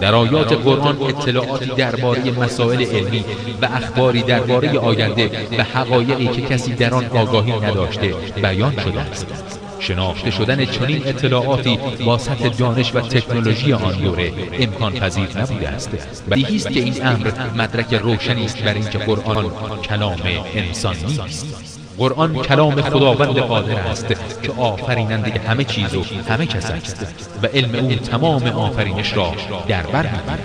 در آیات قرآن اطلاعاتی درباره مسائل علمی و اخباری درباره آینده و حقایقی که کسی در آن آگاهی نداشته بیان شده است. شناخته شدن چنین اطلاعاتی با سطح دانش و تکنولوژی آن دوره امکان پذیر نبوده است. بدیهی است که این امر مدرک روشنی است بر اینکه قرآن کلام انسان نیست. قرآن کلام خداوند قادر است که آفریننده همه چیز و همه کس است و علم او تمام آفرینش را در بر می‌گیرد.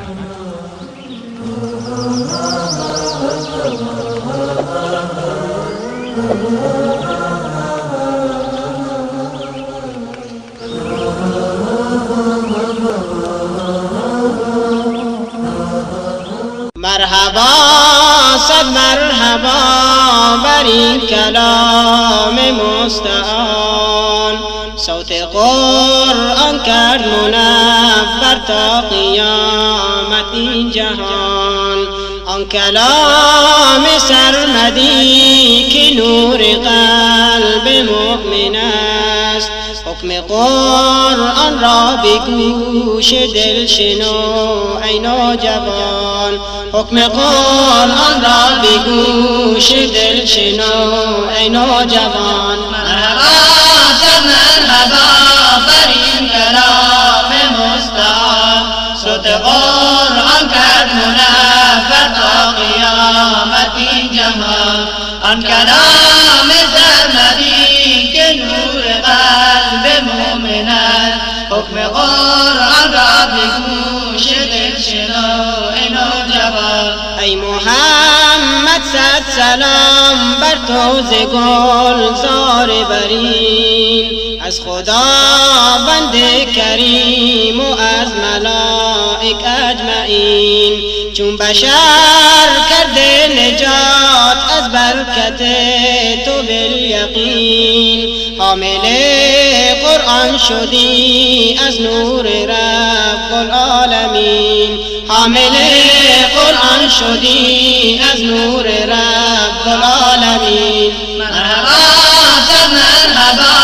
مرحبا صد مرحبا بر این کلام مستعان، صوت قرآن کرد منور تا قیامت این جهان. آن کلام سرمدی که نور قلب مؤمن است، حکم قرآن را به گوش دل شنو ای نوجوان، حکم قرآن را به گوش دل شنو ای نوجوان. مرحبا صد مرحبا بر این کلام مستعان، صوت قرآن کرد منور تا قیامت این جهان. آن کلام سرمدی که نور قلب مؤمن است، حکم قرآن را به گوش دل شنو ای نوجوان. ای محمد صد سلام بر تو ز گلزار برین، از خداوند کریم و از ملائک اجمعین. چون بشر کرده نجات از برکت تو بالیقین، حامل قرآن شدی از نور رب العالمین، حامل قرآن شدی از نور رب العالمین. مرحبا صد مرحبا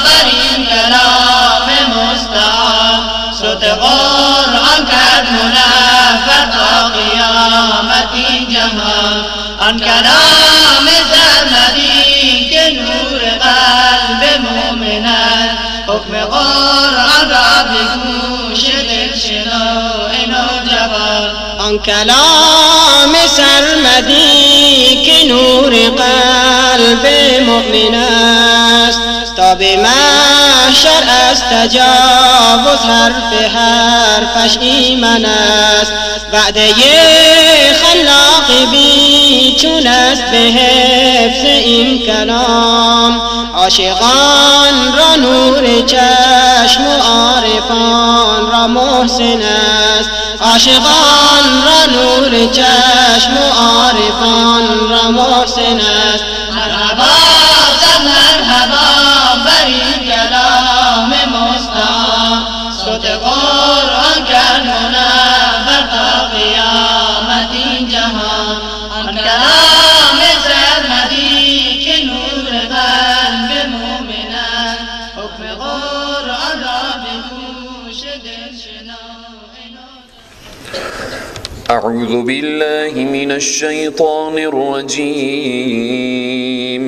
بر این کلام مستعان، صوت قرآن کرد منور تا قیامت این جهان. آن کلام سرمدی که نور قلب مؤمن است، حکم قرآن را به گوش دل شنو ای نوجوان. آن کلام سرمدی که نور قلب مؤمن است، تا به محشر از تجاوز حرف حرفش ایمن است. وعده خلاق بی چون است به حفظ این کلام، عاشقان را نور چشم و عارفان را محسن است، عاشقان را نور چشم و عارفان را محسن است. مرحبا صد مرحبا بر این کلام مستعان، صوت قرآن کرد منور تا قیامت این جهان. آن کلام سرمدی که نور قلب مؤمن است، حکم قرآن را به گوش دل شنو. أعوذ بالله من الشيطان الرجيم.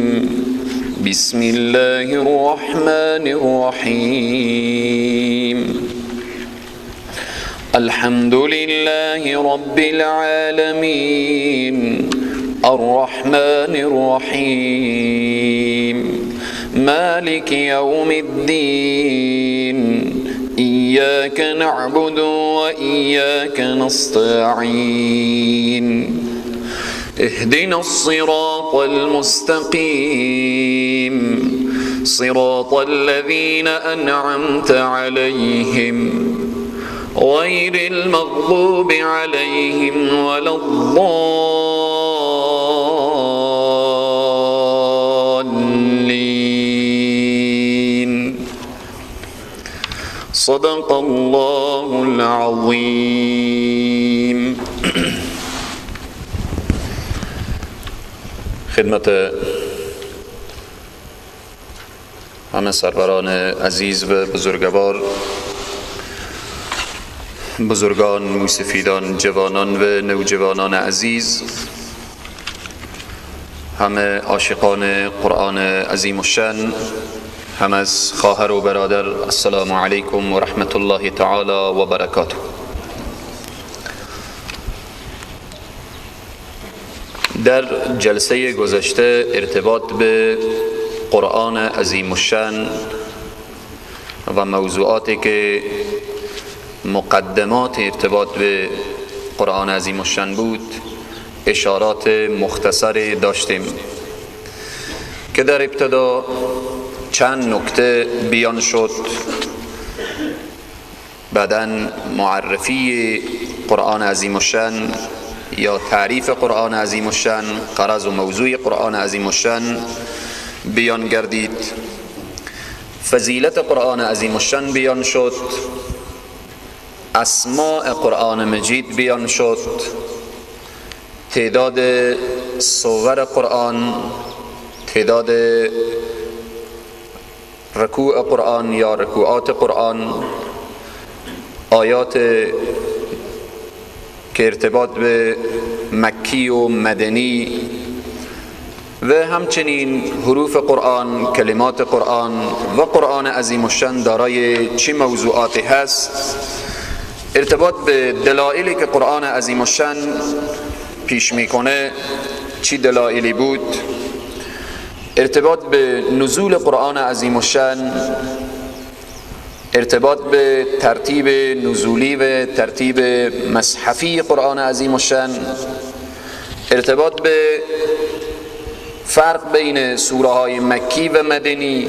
بسم الله الرحمن الرحيم. الحمد لله رب العالمين الرحمن الرحيم مالك يوم الدين إياك نعبد وإياك نستعين اهدنا الصراط المستقيم صراط الذين أنعمت عليهم غير المغضوب عليهم ولا الضالين. صدق الله العظیم. خدمت همه سروران عزیز و بزرگوار، بزرگان، موسفیدان، جوانان و نوجوانان عزیز، همه عاشقان قرآن عظیم الشأن، هم از خواهر و برادر، السلام علیکم و رحمت الله تعالی و برکاته. در جلسه گذشته ارتباط به قرآن عظیم الشأن و موضوعاتی که مقدمات ارتباط به قرآن عظیم الشأن بود اشارات مختصری داشتیم که در ابتدا چند نکته بیان شد، بعداً معرفی قرآن عظیم الشأن یا تعریف قرآن عظیم الشأن، غرض و موضوع قرآن عظیم الشأن بیان گردید، فضیلت قرآن عظیم الشأن بیان شد، اسماء قرآن مجید بیان شد، تعداد سور قرآن، تعداد رکوع قرآن یا رکوعات قرآن، آیات که ارتباط به مکی و مدنی و همچنین حروف قرآن، کلمات قرآن و قرآن عظیم الشأن دارای چه موضوعاتی هست، ارتباط به دلایلی که قرآن عظیم الشأن پیش میکنه چی دلایلی بود، ارتباط به نزول قرآن عظیم الشأن، ارتباط به ترتیب نزولی و ترتیب مصحفی قرآن عظیم الشأن، ارتباط به فرق بین سوره های مکی و مدنی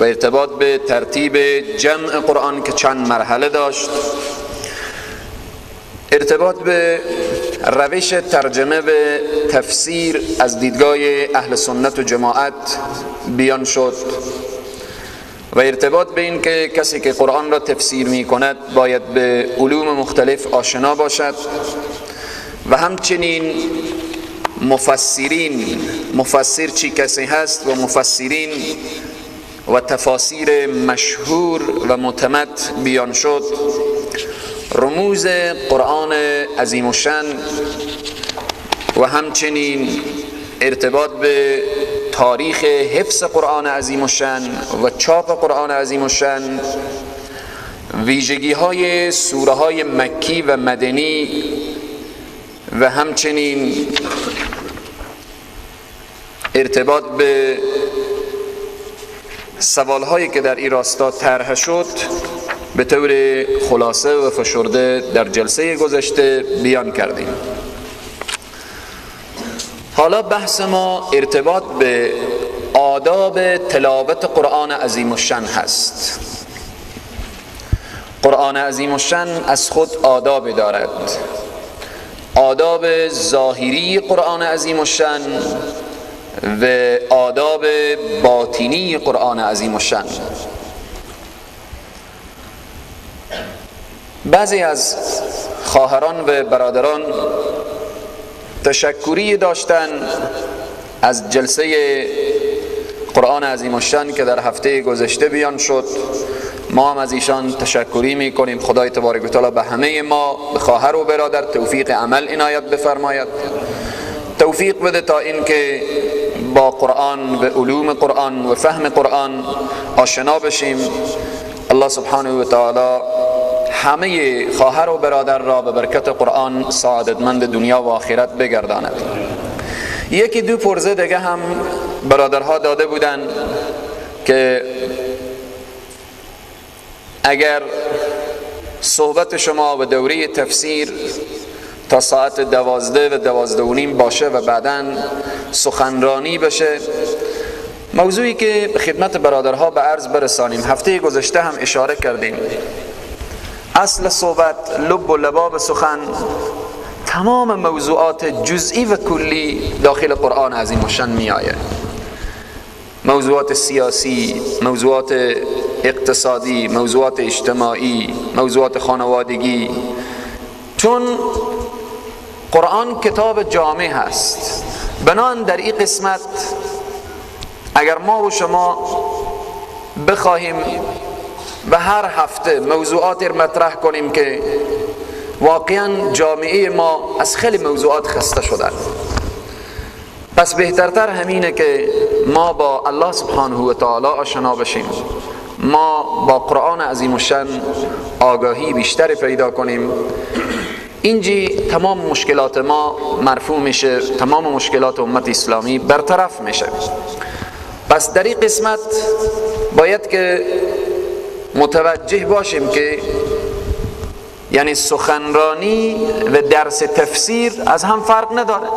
و ارتباط به ترتیب جمع قرآن که چند مرحله داشت، ارتباط به روش ترجمه و تفسیر از دیدگاه اهل سنت و جماعت بیان شد و ارتباط به این که کسی که قرآن را تفسیر می کند باید به علوم مختلف آشنا باشد و همچنین مفسرین، مفسر چی کسی هست و مفسرین و تفاسیر مشهور و معتمد بیان شد، رموز قرآن عظیم الشأن و همچنین ارتباط به تاریخ حفظ قرآن عظیم الشأن و چاپ قرآن عظیم الشأن، ویژگی های سوره های مکی و مدنی و همچنین ارتباط به سوال هایی که در این راستا طرح شد به طور خلاصه و فشرده در جلسه گذشته بیان کردیم. حالا بحث ما ارتباط به آداب تلاوت قرآن عظیم الشأن هست. قرآن عظیم الشأن از خود آداب دارد، آداب ظاهری قرآن عظیم الشأن و آداب باطنی قرآن عظیم الشأن. بعضی از خواهران و برادران تشکری داشتن از جلسه قرآن عظیم الشأن که در هفته گذشته بیان شد. ما هم از ایشان تشکری میکنیم. خدای تبارک و تعالی به همه ما، به خواهر و برادر توفیق عمل عنایت بفرماید، توفیق بده تا اینکه با قرآن و علوم قرآن و فهم قرآن آشنا بشیم. الله سبحانه و تعالی همه خواهر و برادر را به برکت قرآن سعادتمند دنیا و آخرت بگرداند. یکی دو پرزه دیگه هم برادرها داده بودن که اگر صحبت شما و دوره تفسیر تا ساعت 12 و 12:30 باشه و بعداً سخنرانی بشه، موضوعی که خدمت برادرها به عرض برسانیم، هفته گذشته هم اشاره کردیم، اصل صحبت، لب و لباب سخن، تمام موضوعات جزئی و کلی داخل قرآن عظیم الشأن می آید. موضوعات سیاسی، موضوعات اقتصادی، موضوعات اجتماعی، موضوعات خانوادگی، چون قرآن کتاب جامع هست. بنابراین در این قسمت اگر ما و شما بخواهیم و هر هفته موضوعات مطرح کنیم که واقعا جامعه ما از خیلی موضوعات خسته شدن. پس بهترتر همینه که ما با الله سبحانه و تعالی آشنا بشیم، ما با قرآن عظیم الشأن آگاهی بیشتر پیدا کنیم. اینجی تمام مشکلات ما مرفوع میشه، تمام مشکلات امت اسلامی برطرف میشه. پس در این قسمت باید که متوجه باشیم که یعنی سخنرانی و درس تفسیر از هم فرق نداره،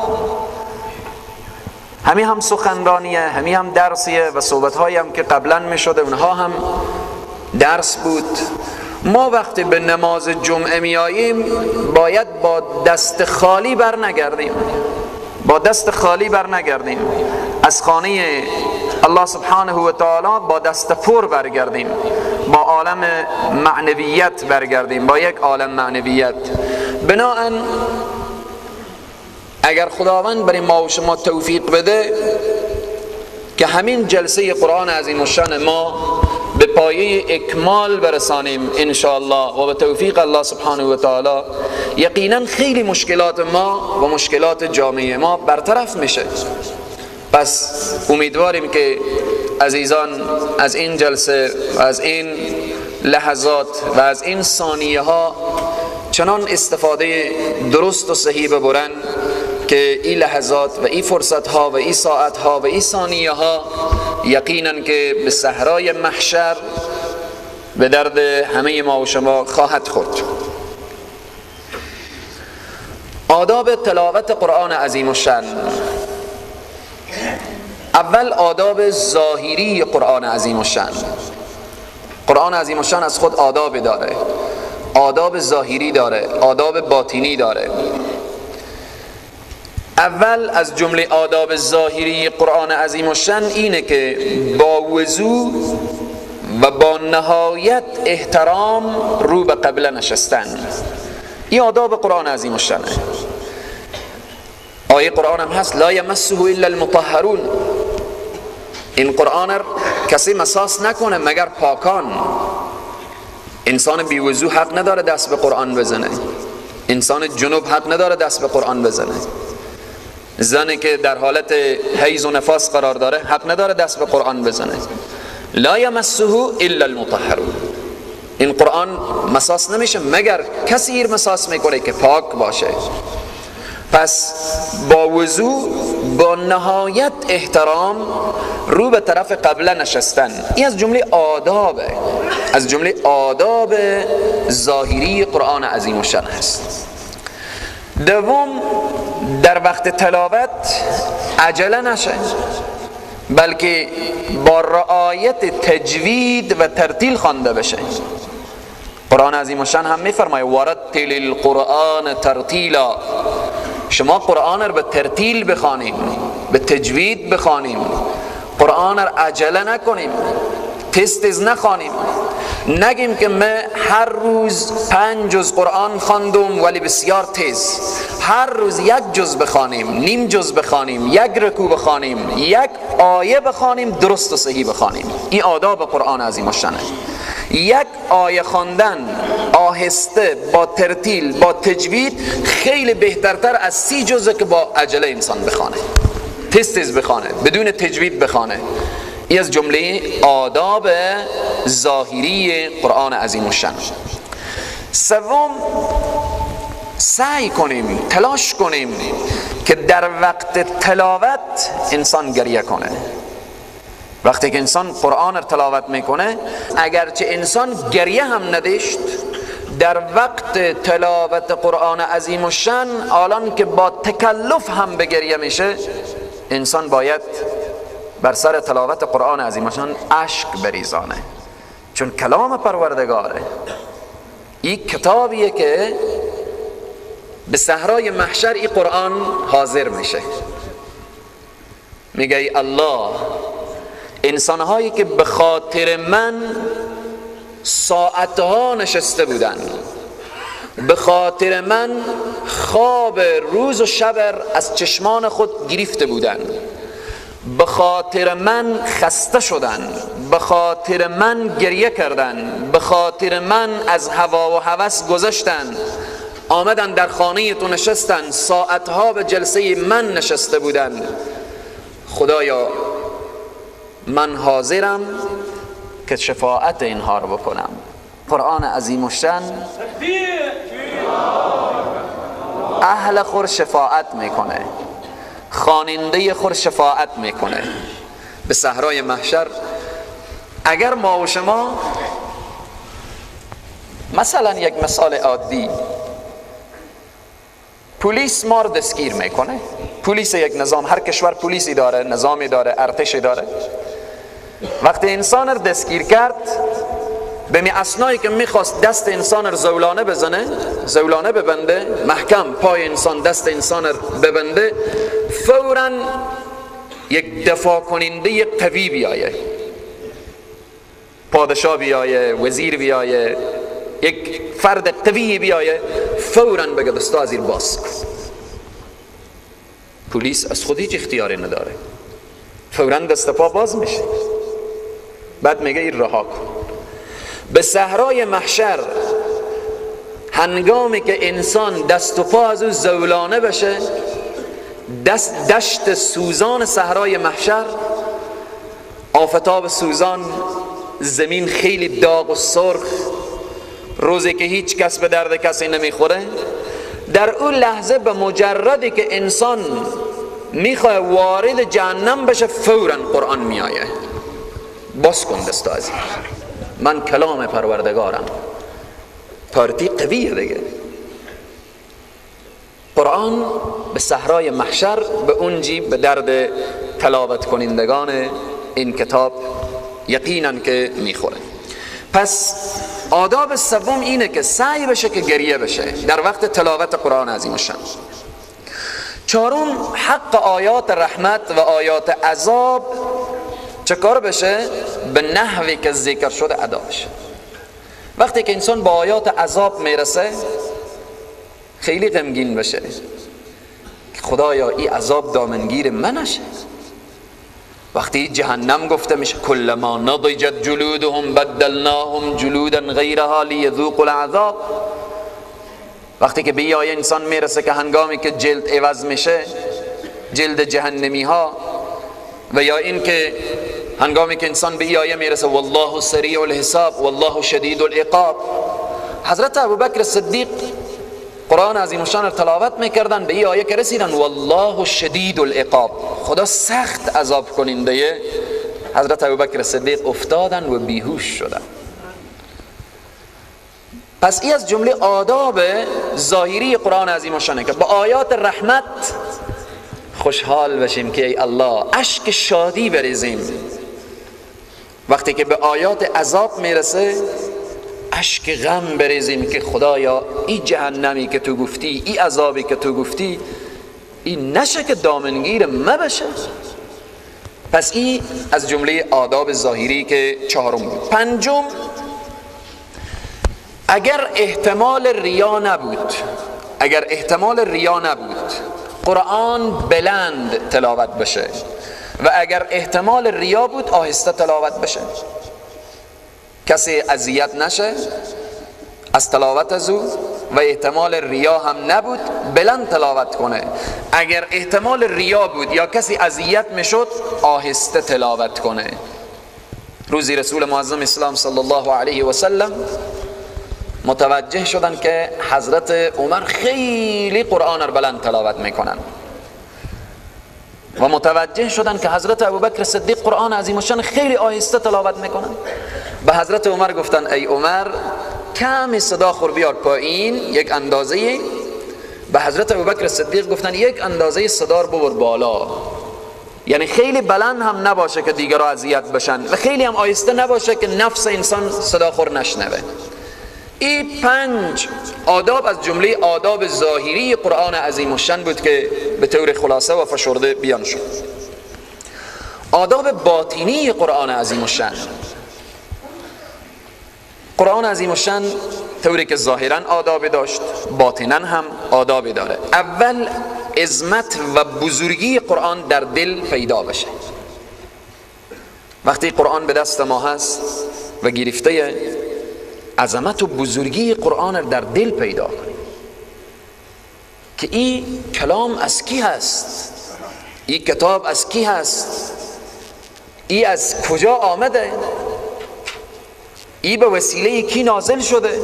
همی هم سخنرانیه، همی هم درسیه و صحبتهایی هم که قبلا میشده اونها هم درس بود. ما وقتی به نماز جمعه میاییم باید با دست خالی بر نگردیم، با دست خالی بر نگردیم، از خانه الله سبحانه و تعالی با دست پر برگردیم، با عالم معنویت برگردیم، با یک عالم معنویت. بناهن اگر خداوند برای ما و شما توفیق بده که همین جلسه قرآن عظیم الشأن ما به پایه اکمال برسانیم انشاءالله و به توفیق الله سبحانه و تعالی، یقینا خیلی مشکلات ما و مشکلات جامعه ما برطرف میشه. پس امیدواریم که عزیزان از این جلسه و از این لحظات و از این ثانیه ها چنان استفاده درست و صحیح ببرن که این لحظات و این فرصت ها و این ساعت ها و این ثانیه ها یقینا که به صحرای محشر به درد همه ما و شما خواهد خورد. آداب تلاوت قرآن عظیم الشأن. اول آداب ظاهری قرآن عظیم الشأن. قرآن عظیم الشأن از خود آداب داره، آداب ظاهری داره، آداب باطینی داره. اول از جمله آداب ظاهری قرآن عظیم الشأن اینه که با وضو و با نهایت احترام رو به قبله نشستن. این آداب قرآن عظیم الشأنه. آیه قرآن هم هست لا یمسه الا المطهرون، این قرآن کسی مساس نکنه مگر پاکان. انسان بی وضو حق نداره دست به قرآن بزنه، انسان جنوب حق نداره دست به قرآن بزنه، زنی که در حالت حیض و نفاس قرار داره حق نداره دست به قرآن بزنه. لا یمسه الا المطهرون، این قرآن مساس نمیشه مگر کسی مساس میکنه که پاک باشه. پس با وضو با نهایت احترام رو به طرف قبله نشستن، این از جمله آدابه، از جمله آداب ظاهری قرآن عظیم الشأن هست. دوم، در وقت تلاوت عجله نشه، بلکه با رعایت تجوید و ترتیل خوانده بشه. قرآن عظیم الشأن هم میفرمایه ورتل القرآن ترتیلا، شما قرآن رو به ترتیل بخوانیم، به تجوید بخوانیم، قرآن رو عجله نکنیم، تست نخوانیم، نگیم که من هر روز 5 جز قرآن خواندم ولی بسیار تیز. هر روز 1 جز بخوانیم، نیم جز بخوانیم، 1 رکوع بخوانیم، 1 آیه بخوانیم، درست و صحیح بخوانیم. این آداب قرآن عظیم الشأنه. 1 آیه خواندن آهسته با ترتیل با تجوید خیلی بهترتر از 30 جزء که با عجله انسان بخوانه، تیز بخوانه، بدون تجوید بخوانه. این از جمله آداب ظاهری قرآن عظیم الشأن. سوم، سعی کنیم، تلاش کنیم که در وقت تلاوت انسان گریه کنه. وقتی که انسان قرآن را تلاوت میکنه، اگرچه انسان گریه هم نداشت، در وقت تلاوت قرآن عظیم الشأن آلان که با تکلف هم به گریه میشه، انسان باید بر سر تلاوت قرآن عظیم الشأن اشک بریزانه، چون کلام پروردگاره. این کتابیه که به صحرای محشر این قرآن حاضر میشه. میگه ای الله، انسانهایی که به خاطر من ساعتها نشسته بودن، به خاطر من خواب روز و شب از چشمان خود گرفته بودن، به خاطر من خسته شدن، به خاطر من گریه کردن، به خاطر من از هوا و هوس گذشتن، آمدن در خانه تو نشستن، ساعتها به جلسه من نشسته بودن، خدایا من حاضرم که شفاعت اینها رو بکنم. قرآن عظیم الشأن اهل خور شفاعت میکنه، خواننده خور شفاعت میکنه به صحرای محشر. اگر ما و شما مثلا یک مثال عادی، پلیس ما رو دستگیر میکنه، پلیس یک نظام، هر کشور پلیسی داره، نظامی داره، ارتشی داره. وقتی انسان رو دستگیر کرد، به می اثنایی که میخواست دست انسان رو زولانه بزنه، زولانه ببنده، محکم پای انسان، دست انسان رو ببنده، فوراً یک دفاع کننده قوی بیایه، پادشاه بیایه، وزیر بیایه، یک فرد قوی بیایه، فوراً بگه دستا از این باز کن. پلیس از خود هیچ اختیاری نداره، فوراً دست پا باز میشه، بعد میگه این رها کن. به صحرای محشر هنگامی که انسان دست و پا از او زولانه بشه، دست دشت سوزان صحرای محشر، آفتاب سوزان، زمین خیلی داغ و سرخ، روزی که هیچ کس به درد کسی نمیخوره، در اون لحظه به مجردی که انسان میخواه وارد جهنم بشه، فوراً قرآن میآیه، باز کن دست از من، کلام پروردگارم. پارتی قویه دیگه. قرآن به صحرای محشر، به اونجی، به درد تلاوت کنندگان این کتاب یقینا که میخوره. پس آداب سوم اینه که سعی بشه که گریه بشه در وقت تلاوت قرآن عظیم الشأن. چهارم، حق آیات رحمت و آیات عذاب چه کار بشه؟ به نحوی که ذکر شده ادا بشه. وقتی که انسان با آیات عذاب میرسه، خیلی غمگین بشه، خدایا این عذاب دامنگیر منشه. وقتی جهنم گفته میشه، کلما نضجت جلودهم بدلناهم جلودا غیرها لیذوقوا العذاب. وقتی که به آیه انسان میرسه که هنگامی که جلد عوض میشه، جلد جهنمی ها، و یا این که هنگامی که انسان به آیه میرسه، والله سریع الحساب والله شدید العقاب. حضرت ابوبکر صدیق قرآن عظیم الشان رو تلاوت میکردن، به این آیه که رسیدن، والله شدید العقاب، خدا سخت عذاب کننده، حضرت ابوبکر صدیق افتادن و بیهوش شدن. پس این از جمله آداب ظاهری قرآن عظیم الشانه که با آیات رحمت خوشحال بشیم که ای الله، اشک شادی بریزیم. وقتی که به آیات عذاب میرسه، اشک غم بریزیم که خدایا این جهنمی که تو گفتی، این عذابی که تو گفتی، این نشه که دامنگیر ما بشه. پس این از جمله آداب ظاهری که چهارم بود. پنجم، اگر احتمال ریا نبود، اگر احتمال ریا نبود، قرآن بلند تلاوت بشه، و اگر احتمال ریا بود، آهسته تلاوت بشه، کسی اذیت نشه از تلاوت از او، و احتمال ریا هم نبود، بلند تلاوت کنه. اگر احتمال ریا بود یا کسی اذیت میشد، آهسته تلاوت کنه. روزی رسول معظم اسلام صلی الله علیه و سلم متوجه شدن که حضرت عمر خیلی قرآن رو بلند تلاوت میکنن، و متوجه شدن که حضرت ابوبکر صدیق قرآن عظیم الشان خیلی آهسته تلاوت میکنن. به حضرت عمر گفتن ای عمر، کمی صدا خور بیار پایین، یک اندازه. به حضرت ابوبکر صدیق گفتن یک اندازه صدا رو ببر بالا، یعنی خیلی بلند هم نباشه که دیگران اذیت بشن، و خیلی هم آهسته نباشه که نفس انسان صدا خور نشنوه. این پنج آداب از جمله آداب ظاهری قرآن عظیم الشان بود که به طور خلاصه و فشرده بیان شد. آداب باطینی قرآن عظیم الشان، قرآن عظیم الشان طوری که ظاهرا آداب داشت، باطنا هم آداب داره. اول، عظمت و بزرگی قرآن در دل پیدا بشه. وقتی قرآن به دست ما هست و گرفته، عظمت و بزرگی قرآن در دل پیدا کنیم که این کلام از کی هست، این کتاب از کی هست، این از کجا آمده، این به وسیله کی نازل شده،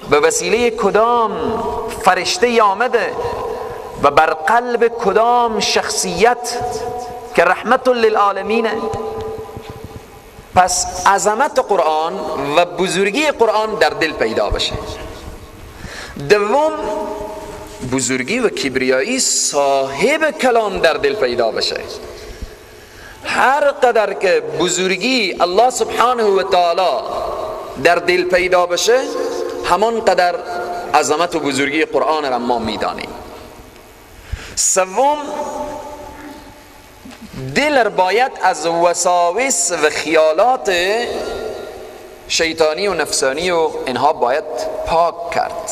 به وسیله کدام فرشته آمده و بر قلب کدام شخصیت که رحمت للعالمینه. پس عظمت قرآن و بزرگی قرآن در دل پیدا بشه. دوم، بزرگی و کبریایی صاحب کلام در دل پیدا بشه. هر قدر که بزرگی الله سبحانه و تعالی در دل پیدا بشه، همان قدر عظمت و بزرگی قرآن را ما میدانیم. سوم، دل باید از وساوس و خیالات شیطانی و نفسانی و اینها باید پاک کرد.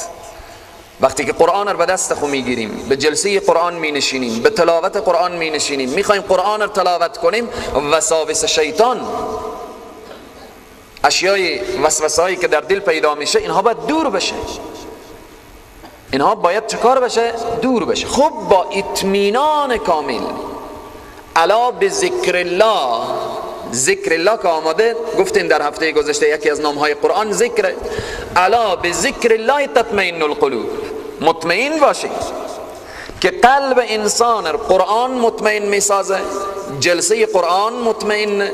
وقتی که قرآن رو به دست خود میگیریم، به جلسه قرآن می نشینیم، به تلاوت قرآن می نشینیم، میخوایم قرآن رو تلاوت کنیم، وساوس شیطان، اشیای وسوسه‌ای که در دل پیدا میشه، اینها باید دور بشه. اینها باید چکار بشه؟ دور بشه. خب با اطمینان کامل، الا بذکر الله، ذکر الله که آمده، گفتیم در هفته گذشته یکی از نامهای قرآن ذکر، الا بذکر الله تطمئن القلوب. مطمئن باشید که قلب انسان قرآن مطمئن میسازه، جلسه قرآن مطمئن،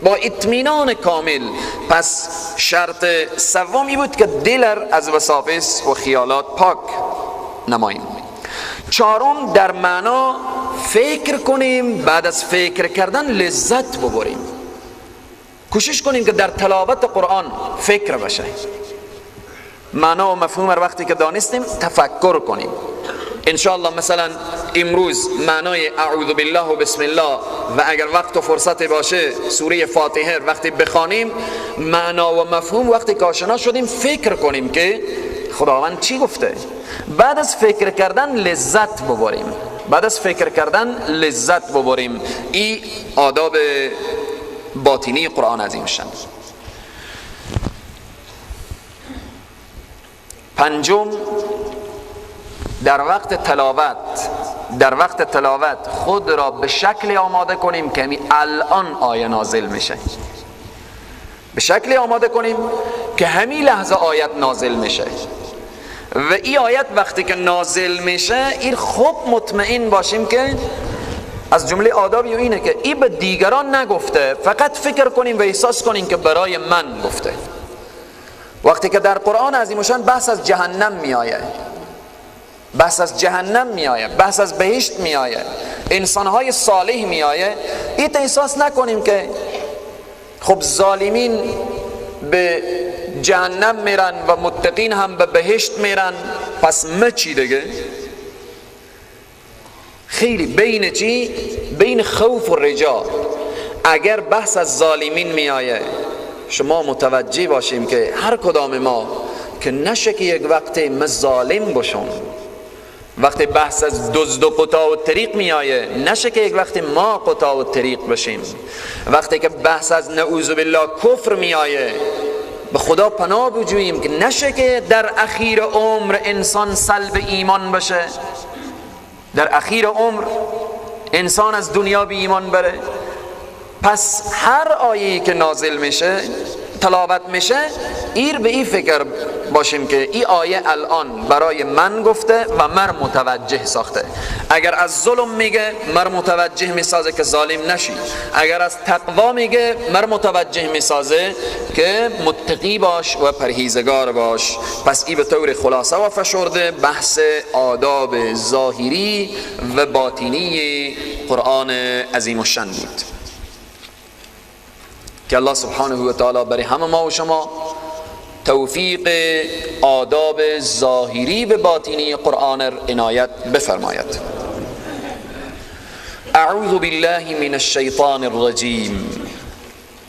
با اطمینان کامل. پس شرط سومی بود که دل از وساوس و خیالات پاک نماییم. چهارم، در معنا فکر کنیم، بعد از فکر کردن لذت ببریم. کوشش کنیم که در تلاوت قرآن فکر بشه، معنا و مفهوم رو وقتی که دانستیم تفکر کنیم. انشاءالله مثلا امروز معنای اعوذ بالله و بسم الله و اگر وقت و فرصت باشه سوره فاتحه وقتی بخوانیم، معنا و مفهوم وقتی که آشنا شدیم فکر کنیم که خداوند چی گفته. بعد از فکر کردن لذت ببریم، بعد از فکر کردن لذت ببریم. این آداب باطینی قرآن عظیم شد. پنجم، در وقت تلاوت، در وقت تلاوت خود را به شکل آماده کنیم که همین الان آیه نازل میشه. به شکل آماده کنیم که همین لحظه آیت نازل میشه و این آیت وقتی که نازل میشه این خوب مطمئن باشیم که از جمله آدابی اینه که این به دیگران نگفته، فقط فکر کنیم و احساس کنیم که برای من گفته. وقتی که در قرآن عظیم الشان بحث از جهنم میآید، بحث از جهنم میآید، بحث از بهشت میآید، انسانهای صالح میآید، این احساس نکنیم که خب ظالمین به جهنم میرن و متقین هم به بهشت میرن، پس ما چی دیگه؟ خیلی بین چی؟ بین خوف و رجا. اگر بحث از ظالمین میآید شما متوجه باشیم که هر کدام ما که نشه که یک وقت ما ظالم باشم. وقتی بحث از دزد و قطاع و طریق میآیه نشه که یک وقت ما قطاع و طریق بشیم. وقتی که بحث از نعوذ بالله کفر میآیه به خدا پناه بجوییم که نشه که در اخیر عمر انسان سلب ایمان بشه، در اخیر عمر انسان از دنیا بی ایمان بره. پس هر آیه‌ای که نازل میشه تلاوت میشه ایر به این فکر باشیم که این آیه الان برای من گفته و مر متوجه ساخته. اگر از ظلم میگه مر متوجه میسازه که ظالم نشی، اگر از تقوا میگه مر متوجه میسازه که متقی باش و پرهیزگار باش. پس این به طور خلاصه و فشرده بحث آداب ظاهری و باطینی قرآن عظیم الشان بود که الله سبحانه و تعالی برای همه ما و شما توفیق آداب ظاهری و باطینی قرآن عنایت بفرماید. اعوذ بالله من الشیطان الرجیم،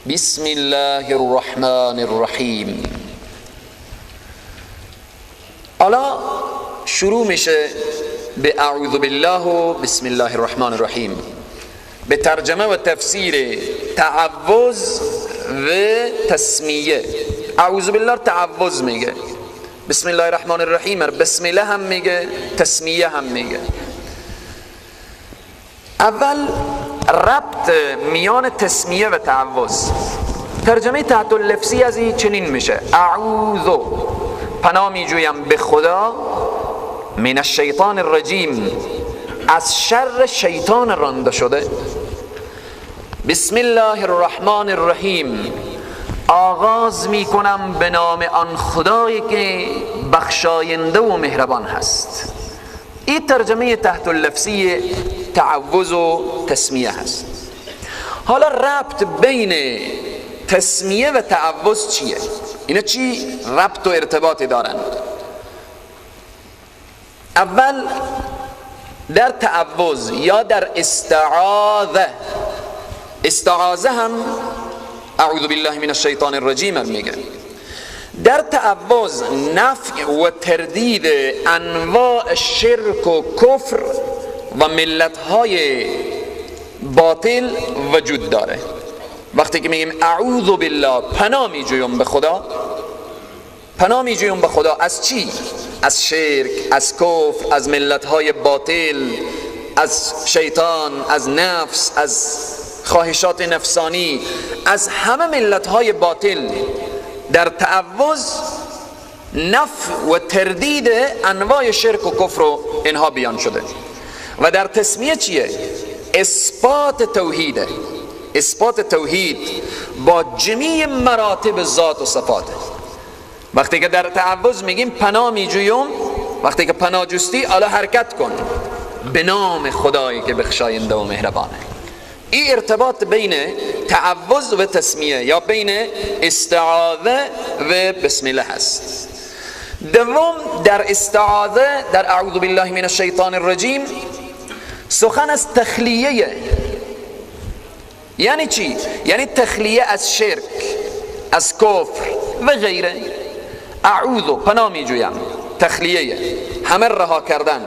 بسم الله الرحمن الرحیم. حالا شروع میشه به اعوذ بالله و بسم الله الرحمن الرحیم. به ترجمه و تفسیر تعوذ و تسمیه. اعوذ بالله تعوذ میگه، بسم الله الرحمن الرحیم بسم الله هم میگه، تسمیه هم میگه. اول ربط میان تسمیه و تعوذ. ترجمه تحت اللفظی از این چنین میشه: اعوذ پناه میجویم به خدا، من الشیطان الرجیم از شر شیطان رانده شده، بسم الله الرحمن الرحیم آغاز میکنم به نام آن خدایی که بخشاینده و مهربان هست. این ترجمه تحت اللفظی تعوذ و تسمیه هست. حالا ربط بین تسمیه و تعوذ چیه؟ اینا چی ربط و ارتباطی دارن؟ اول در تعوذ یا در استعاذه، استعاذه هم اعوذ بالله من الشیطان الرجیم میگه. در تعوذ نفع و تردید انواع شرک و کفر و ملت‌های باطل وجود داره. وقتی که میگیم اعوذ بالله پناه میجویم به خدا، پناه میجویم به خدا از چی؟ از شرک، از کفر، از ملت‌های باطل، از شیطان، از نفس، از خواهشات نفسانی، از همه ملت‌های باطل. در تعوذ نفع و تردید انواع شرک و کفر و اینها بیان شده. و در تسمیه چیه؟ اثبات توحیده، اثبات توحید با جمیع مراتب ذات و صفات. وقتی که در تعوذ میگیم پناه میجویم، وقتی که پناه جستی حالا حرکت کن به نام خدایی که بخشاینده و مهربانه. این ارتباط بین تعوذ و تسمیه یا بین استعاذه و بسم الله هست. دوم در استعاذه، در اعوذ بالله من الشیطان الرجیم، سخن از تخلیه. یعنی چی؟ یعنی تخلیه از شرک، از کفر و غیره. اعوذ پناه میجویم، تخلیه، همه رها کردن.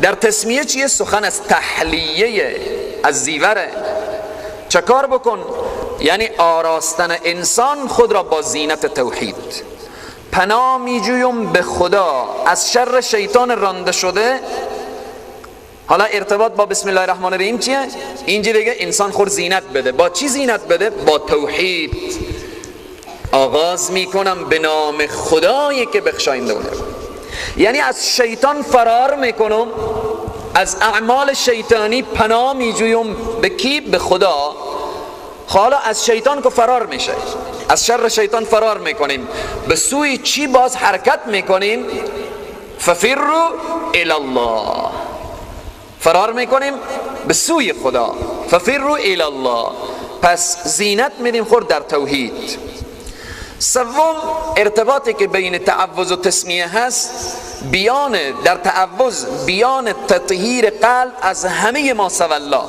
در تسمیه چیه؟ سخن از تحلیه، از زیوره. چه کار بکن؟ یعنی آراستن انسان خود را با زینت توحید. پناه میجویم به خدا از شر شیطان رانده شده. حالا ارتباط با بسم الله الرحمن الرحیم چیه؟ اینجا دیگه انسان خود زینت بده. با چی زینت بده؟ با توحید. آغاز میکنم به نام خدایی که بخشاینده و مهربان. یعنی از شیطان فرار میکنم، از اعمال شیطانی پناه میجویم به کی؟ به خدا. حالا از شیطان که فرار میشه، از شر شیطان فرار میکنیم، به سوی چی باز حرکت میکنیم؟ ففروا الی الله. فرار میکنیم به سوی خدا، ففروا الی الله. پس زینت میدیم خود در توحید. سوم ارتباطی که بین تعوذ و تسمیه هست، بیان در تعوذ بیان تطهیر قلب از همه ما سوی الله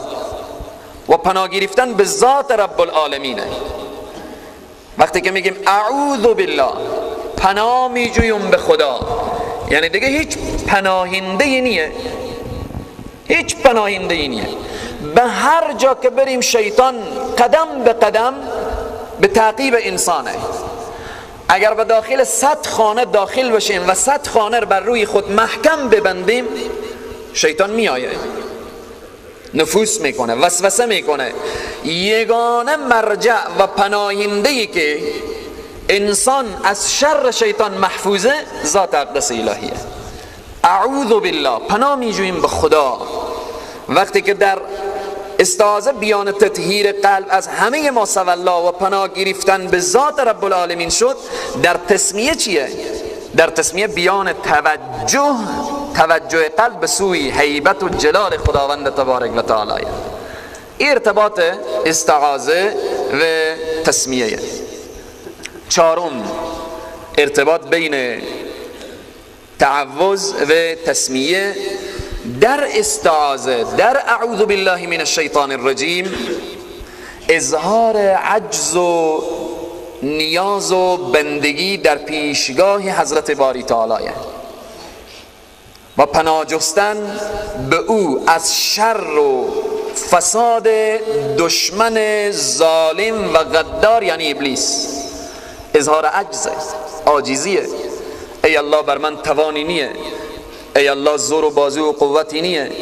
و پناه گرفتن به ذات رب العالمینه. وقتی که میگیم اعوذ بالله پناه میجویم به خدا، یعنی دیگه هیچ پناهنده نیه، هیچ پناهنده نیه. به هر جا که بریم شیطان قدم به قدم به تعقیب انسانه. اگر به داخل 100 خانه داخل بشیم و 100 خانه رو بر روی خود محکم ببندیم، شیطان میآید، نفوس میکنه، وسوسه میکنه. یگانه مرجع و پناهنده‌ای که انسان از شر شیطان محفوظه، ذات اقدس الهیه. اعوذ بالله پناه میجوییم به خدا. وقتی که در استعاذه بیان تطهیر قلب از همه ما سوی الله و پناه گرفتن به ذات رب العالمین شد، در تسمیه چیه؟ در تسمیه بیان توجه قلب به سوی هیبت و جلال خداوند تبارک و تعالی. ارتباط استعاذه و تسمیه. چهارم ارتباط بین تعوذ و تسمیه در استعاذه، در اعوذ بالله من الشیطان الرجیم، اظهار عجز و نیاز و بندگی در پیشگاه حضرت باری تعالی و پناه جستن به او از شر و فساد دشمن ظالم و غدار یعنی ابلیس. اظهار عجز، عاجزیه. ای الله بر من توانی نیه، ای الله زور و بازو و قوتی نیه.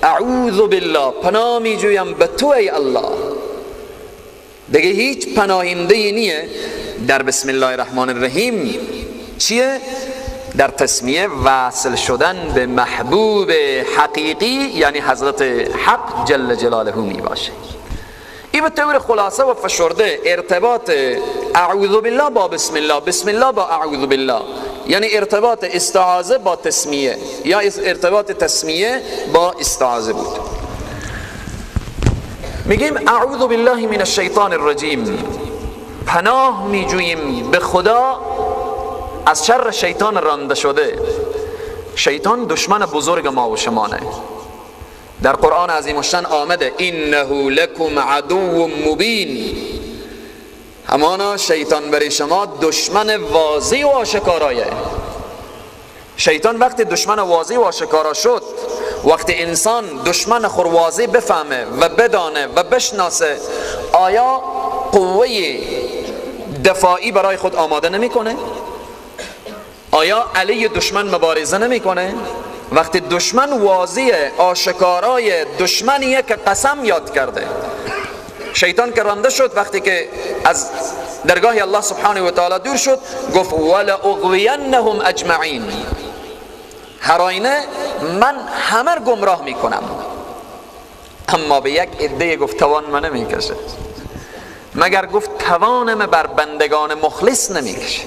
اعوذ بالله، پناه می جویم به تو ای الله، دیگه هیچ پناهنده ای نیه. در بسم الله الرحمن الرحیم چیه؟ در تسمیه وصل شدن به محبوب حقیقی یعنی حضرت حق جل جلاله می باشه. این به طور خلاصه و فشرده ارتباط اعوذ بالله با بسم الله، بسم الله با اعوذ بالله، یعنی ارتباط استعاذه با تسمیه یا ارتباط تسمیه با استعاذه بود. میگیم اعوذ بالله من الشیطان الرجیم، پناه میجوییم به خدا از شر شیطان رانده شده. شیطان دشمن بزرگ ما و شمانه. در قرآن عظیم الشان آمده انه لکم عدو مبین، همانا شیطان برای شما دشمن واضح و آشکارایه. شیطان وقتی دشمن واضح و آشکارا شد، وقتی انسان دشمن خور واضح بفهمه و بدانه و بشناسه، آیا قوه دفاعی برای خود آماده نمیکنه؟ آیا علیه دشمن مبارزه نمیکنه؟ وقتی دشمن واضح آشکارای دشمنیه که قسم یاد کرده، شیطان که رانده شد وقتی که از درگاه الله سبحانه و تعالی دور شد، گفت ولأغوینهم اجمعین، هر آینه من همه رو گمراه میکنم. اما به یک عده گفت توان من نمیکشه، مگر گفت توانم بر بندگان مخلص نمیکشه.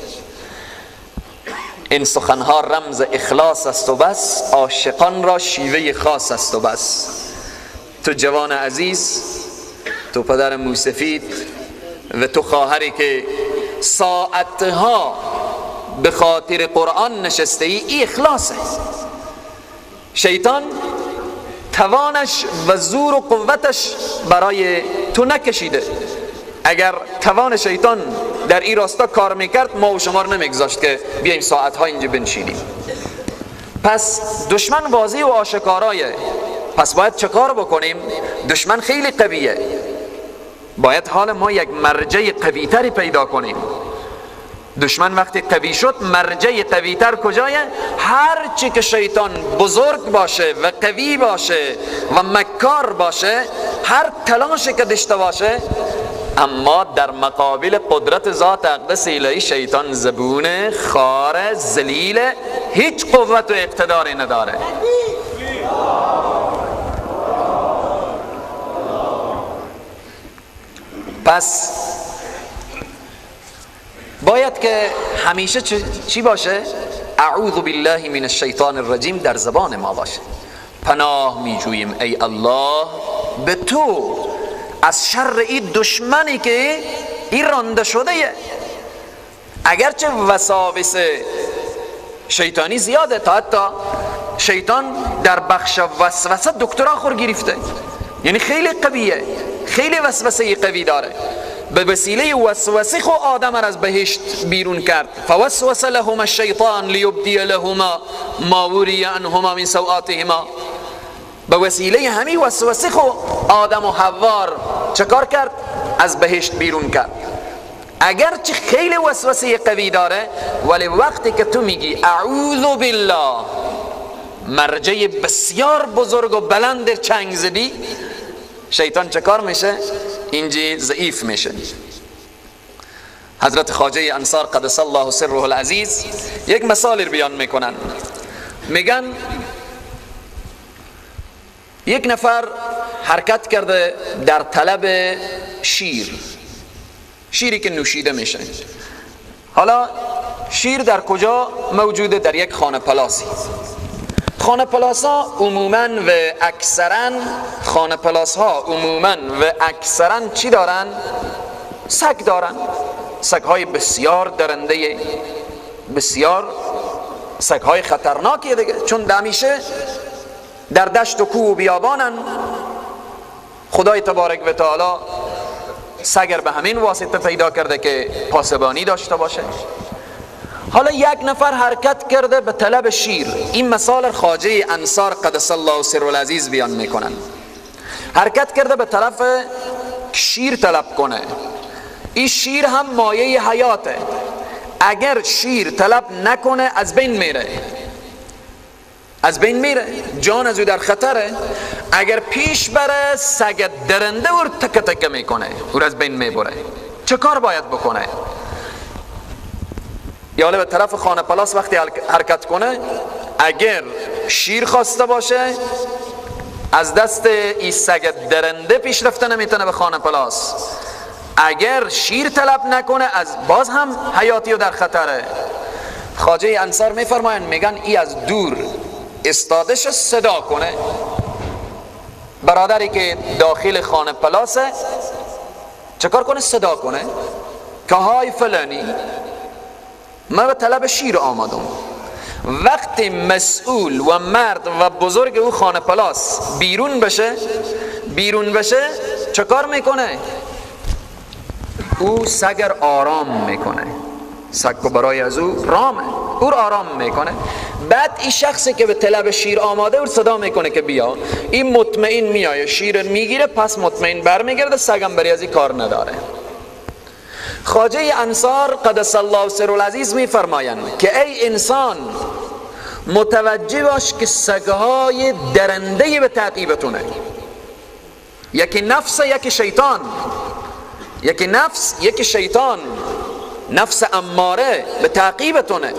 این سخنها رمز اخلاص است و بس، عاشقان را شیوه خاص است و بس. تو جوان عزیز، تو پدر موسفید و تو خواهری که ساعتها به خاطر قرآن نشسته ای، ای اخلاصه. شیطان توانش و زور و قوتش برای تو نکشیده. اگر توان شیطان در این راستا کار میکرد، ما و شما رو نمیگذاشت که بیایم ساعتها اینجا بنشینیم. پس دشمن واضح و آشکارایه، پس باید چه کار بکنیم؟ دشمن خیلی قویه، باید حال ما یک مرجع قوی تری پیدا کنیم. دشمن وقتی قوی شد، مرجع قوی تر کجایه؟ هر چی که شیطان بزرگ باشه و قوی باشه و مکار باشه، هر تلاشی که داشته باشه، اما در مقابل قدرت ذات اقدس الهی شیطان زبون خار ذلیل، هیچ قوت و اقتداری نداره. پس باید که همیشه چی باشه؟ اعوذ بالله من الشیطان الرجیم در زبان ما باشه. پناه میجوییم ای الله به تو از شر این دشمنی که این رانده شده. اگرچه وساوس شیطانی زیاده، تا حتی شیطان در بخش وسوسه دکترا خور گرفته، یعنی خیلی قویه، خیلی وسوسه قوی داره. به وسیله وسوسه خو آدم را از بهشت بیرون کرد. فوسوس لهما الشیطان لیبدی لهما ما وری عنهما من سوآتهما. به وسیله همین وسوسه خو آدم و حوا چکار کرد؟ از بهشت بیرون کرد. اگرچه خیلی وسوسه قوی داره، ولی وقتی که تو میگی اعوذ بالله، مرجع بسیار بزرگ و بلند چنگ زدی، شیطان چکار میشه؟ اینجی ضعیف میشه. حضرت خواجه انصار قدس الله سره العزیز یک مثال رو بیان میکنن. میگن یک نفر حرکت کرده در طلب شیر، شیری که نوشیده میشه. حالا شیر در کجا موجوده؟ در یک خانه پلاسی. خانه پلاس ها عموماً و اکثراً، خانه پلاس ها عموماً و اکثراً چی دارن؟ سگ دارن. سگ های بسیار درنده، بسیار سگ های خطرناکی دیگه، چون همیشه در دشت و کوه و بیابانن. خدای تبارک و تعالی سگر به همین واسطه پیدا کرده که پاسبانی داشته باشه. حالا یک نفر حرکت کرده به طلب شیر. این مثال خواجه انصار قدس الله سر العزیز بیان میکنن. حرکت کرده به طرف شیر طلب کنه. این شیر هم مایه حیاته، اگر شیر طلب نکنه از بین میره، از بین میره، جان از او در خطره. اگر پیش بره سگ درنده او تکه تکه میکنه، او از بین میبره. چه کار باید بکنه؟ یا به طرف خانه پلاس وقتی حرکت کنه، اگر شیر خواسته باشه از دست این سگ درنده پیش رفته نمیتونه به خانه پلاس. اگر شیر طلب نکنه از باز هم حیاتی و در خطره. خواجه انصار میفرمایند، میگن ای از دور استادش صدا کنه، برادری که داخل خانه پلاسه چه کار کنه؟ صدا کنه که های فلانی، من به طلب شیر آمدم. وقتی مسئول و مرد و بزرگ او خانه پلاس بیرون بشه، بیرون بشه چه کار میکنه؟ او سگر آرام میکنه، سگ برای از او رامه، او آرام میکنه. بعد این شخصی که به طلب شیر آماده او صدا میکنه که بیا، این مطمئن میایه شیر میگیره، پس مطمئن برمیگرده، سگم برای از این کار نداره. خواجه انصار قدس الله سر العزیز میفرمایند که ای انسان متوجه باش که سگهای درنده به تعقیبتونه، یکی نفس یکی شیطان، یکی نفس یکی شیطان. نفس اماره به تعقیبتونه،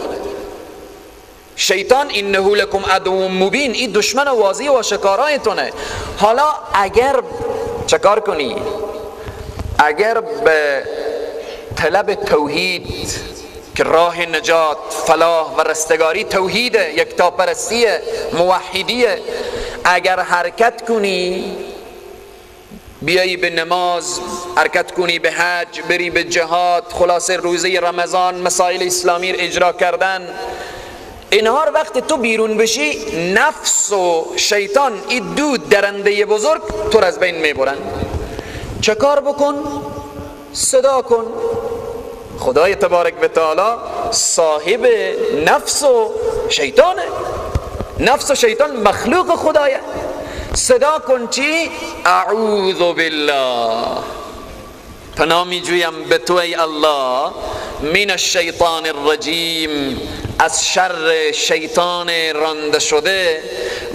شیطان انه لکم عدو مبین، این دشمن واضح و شکارایتونه. حالا اگر چکار کنی؟ اگر به طلب توحید که راه نجات، فلاح و رستگاری توحیده، یکتاپرستیه، موحدیه، اگر حرکت کنی، بیایی به نماز، حرکت کنی به حج، بری به جهاد، خلاصه روزه رمضان، مسائل اسلامی رو اجرا کردن، اینها رو وقتی تو بیرون بشی، نفس و شیطان این دو درنده بزرگ تو رو از بین میبرن. چه کار بکن؟ صدا کن. خدای تبارک و تعالی صاحب نفس و شیطانه، نفس و شیطان مخلوق خدایه. صدا کن چی؟ اعوذ بالله، پناه میجویم به تو ای الله، من الشیطان الرجیم، از شر شیطان رانده شده.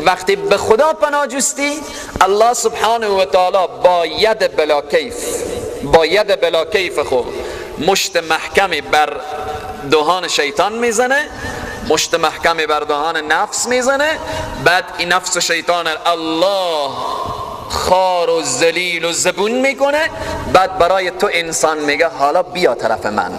وقتی به خدا پناه جستی، الله سبحانه و تعالی با ید بلا کیف، با ید بلا کیف خود مشت محکمی بر دهان شیطان میزنه، مشت محکمی بر دهان نفس میزنه. بعد این نفس شیطان الله خار و ذلیل و زبون میکنه. بعد برای تو انسان میگه حالا بیا طرف من.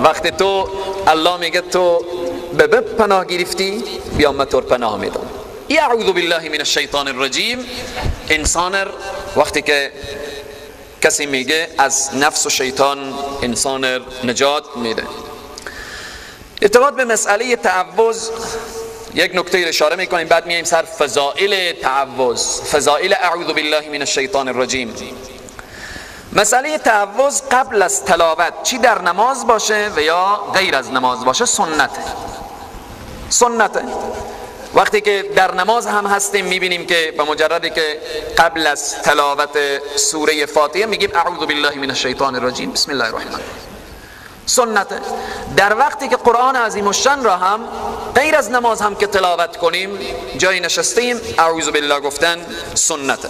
وقتی تو الله میگه تو به پناه گرفتی، بیا من تو پناه میدم. اعوذ بالله من الشیطان الرجیم. انسان وقتی که کسی میگه از نفس و شیطان انسان نجات میده. ارتباط به مسئله تعوذ یک نکته رو اشاره میکنیم، بعد میایم سر فضائل تعوذ، فضائل اعوذ بالله من الشیطان الرجیم. مسئله تعوذ قبل از تلاوت چی در نماز باشه و یا غیر از نماز باشه سنته، سنته. وقتی که در نماز هم هستیم میبینیم که به مجردی که قبل از تلاوت سوره فاتحه میگیم اعوذ بالله من الشیطان الرجیم، بسم الله الرحمن الرحیم، سنته. در وقتی که قرآن عظیم الشان را هم غیر از نماز هم که تلاوت کنیم، جای نشستیم اعوذ بالله گفتن سنته.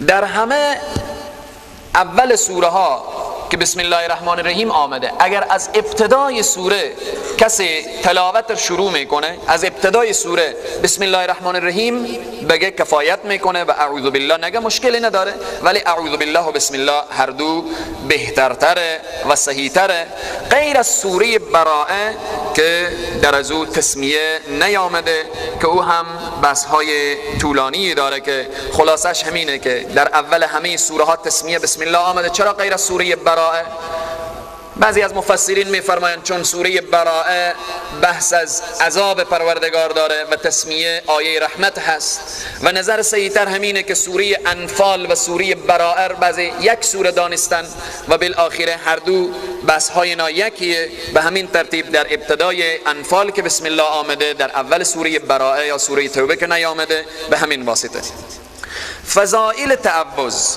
در همه اول سوره ها که بسم الله الرحمن الرحیم آمده، اگر از ابتدای سوره کسی تلاوت شروع میکنه، از ابتدای سوره بسم الله الرحمن الرحیم بگه کفایت میکنه و اعوذ بالله نگه مشکلی نداره، ولی اعوذ بالله و بسم الله هر دو بهترتره و صحیحتره، غیر از سوره براءه که در از او تسمیه نیامده که او هم بحث های طولانی داره که خلاصش همینه که در اول همه سوره ها تسمیه بسم الله آمده، چرا غیر از سوره براءه؟ بعضی از مفسرین میفرمایند چون سوره براءه بحث از عذاب پروردگار داره و تسمیه آیه رحمت هست، و نظر صحیح‌تر همینه که سوره انفال و سوره براءه بعضی یک سوره دانستن و بالآخره هر دو بحث های نا یکیه. به همین ترتیب در ابتدای انفال که بسم الله آمده، در اول سوره براءه یا سوره توبه که نیامده، به همین واسطه. فضائل تعوذ،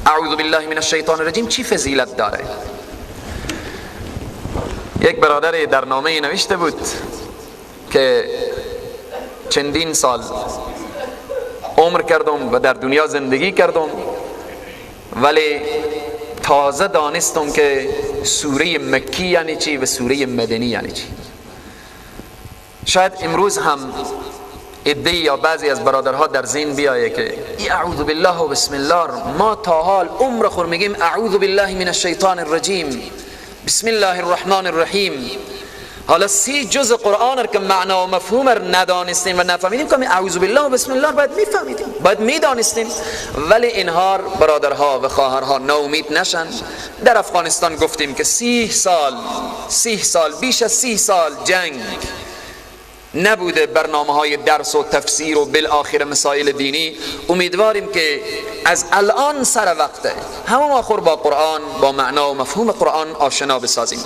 اعوذ بالله من الشیطان الرجیم چی فضیلت داره؟ یک برادر در نامه نوشته بود که چندین سال عمر کردم و در دنیا زندگی کردم، ولی تازه دانستم که سوره مکی یعنی چی و سوره مدنی یعنی چی. شاید امروز هم عده‌ای یا بعضی از برادرها در ذهن بیایه که ای اعوذ بالله و بسم الله، ما تا حال عمر خور میگیم اعوذ بالله من الشیطان الرجیم، بسم الله الرحمن الرحیم. حالا 30 جزء قرآن که معنا و مفهوم رو ندانستیم و نفهمیدیم که اعوذ بالله و بسم الله باید میفهمیدیم، باید میدانستیم. ولی اینها برادرها و خواهرها ناامید نشن. در افغانستان گفتیم که 30 سال بیش از 30 سال جنگ نبوده، برنامه های درس و تفسیر و بالآخر مسائل دینی. امیدواریم که از الان سر وقته همه ما خور با قرآن، با معنا و مفهوم قرآن آشنا بسازیم.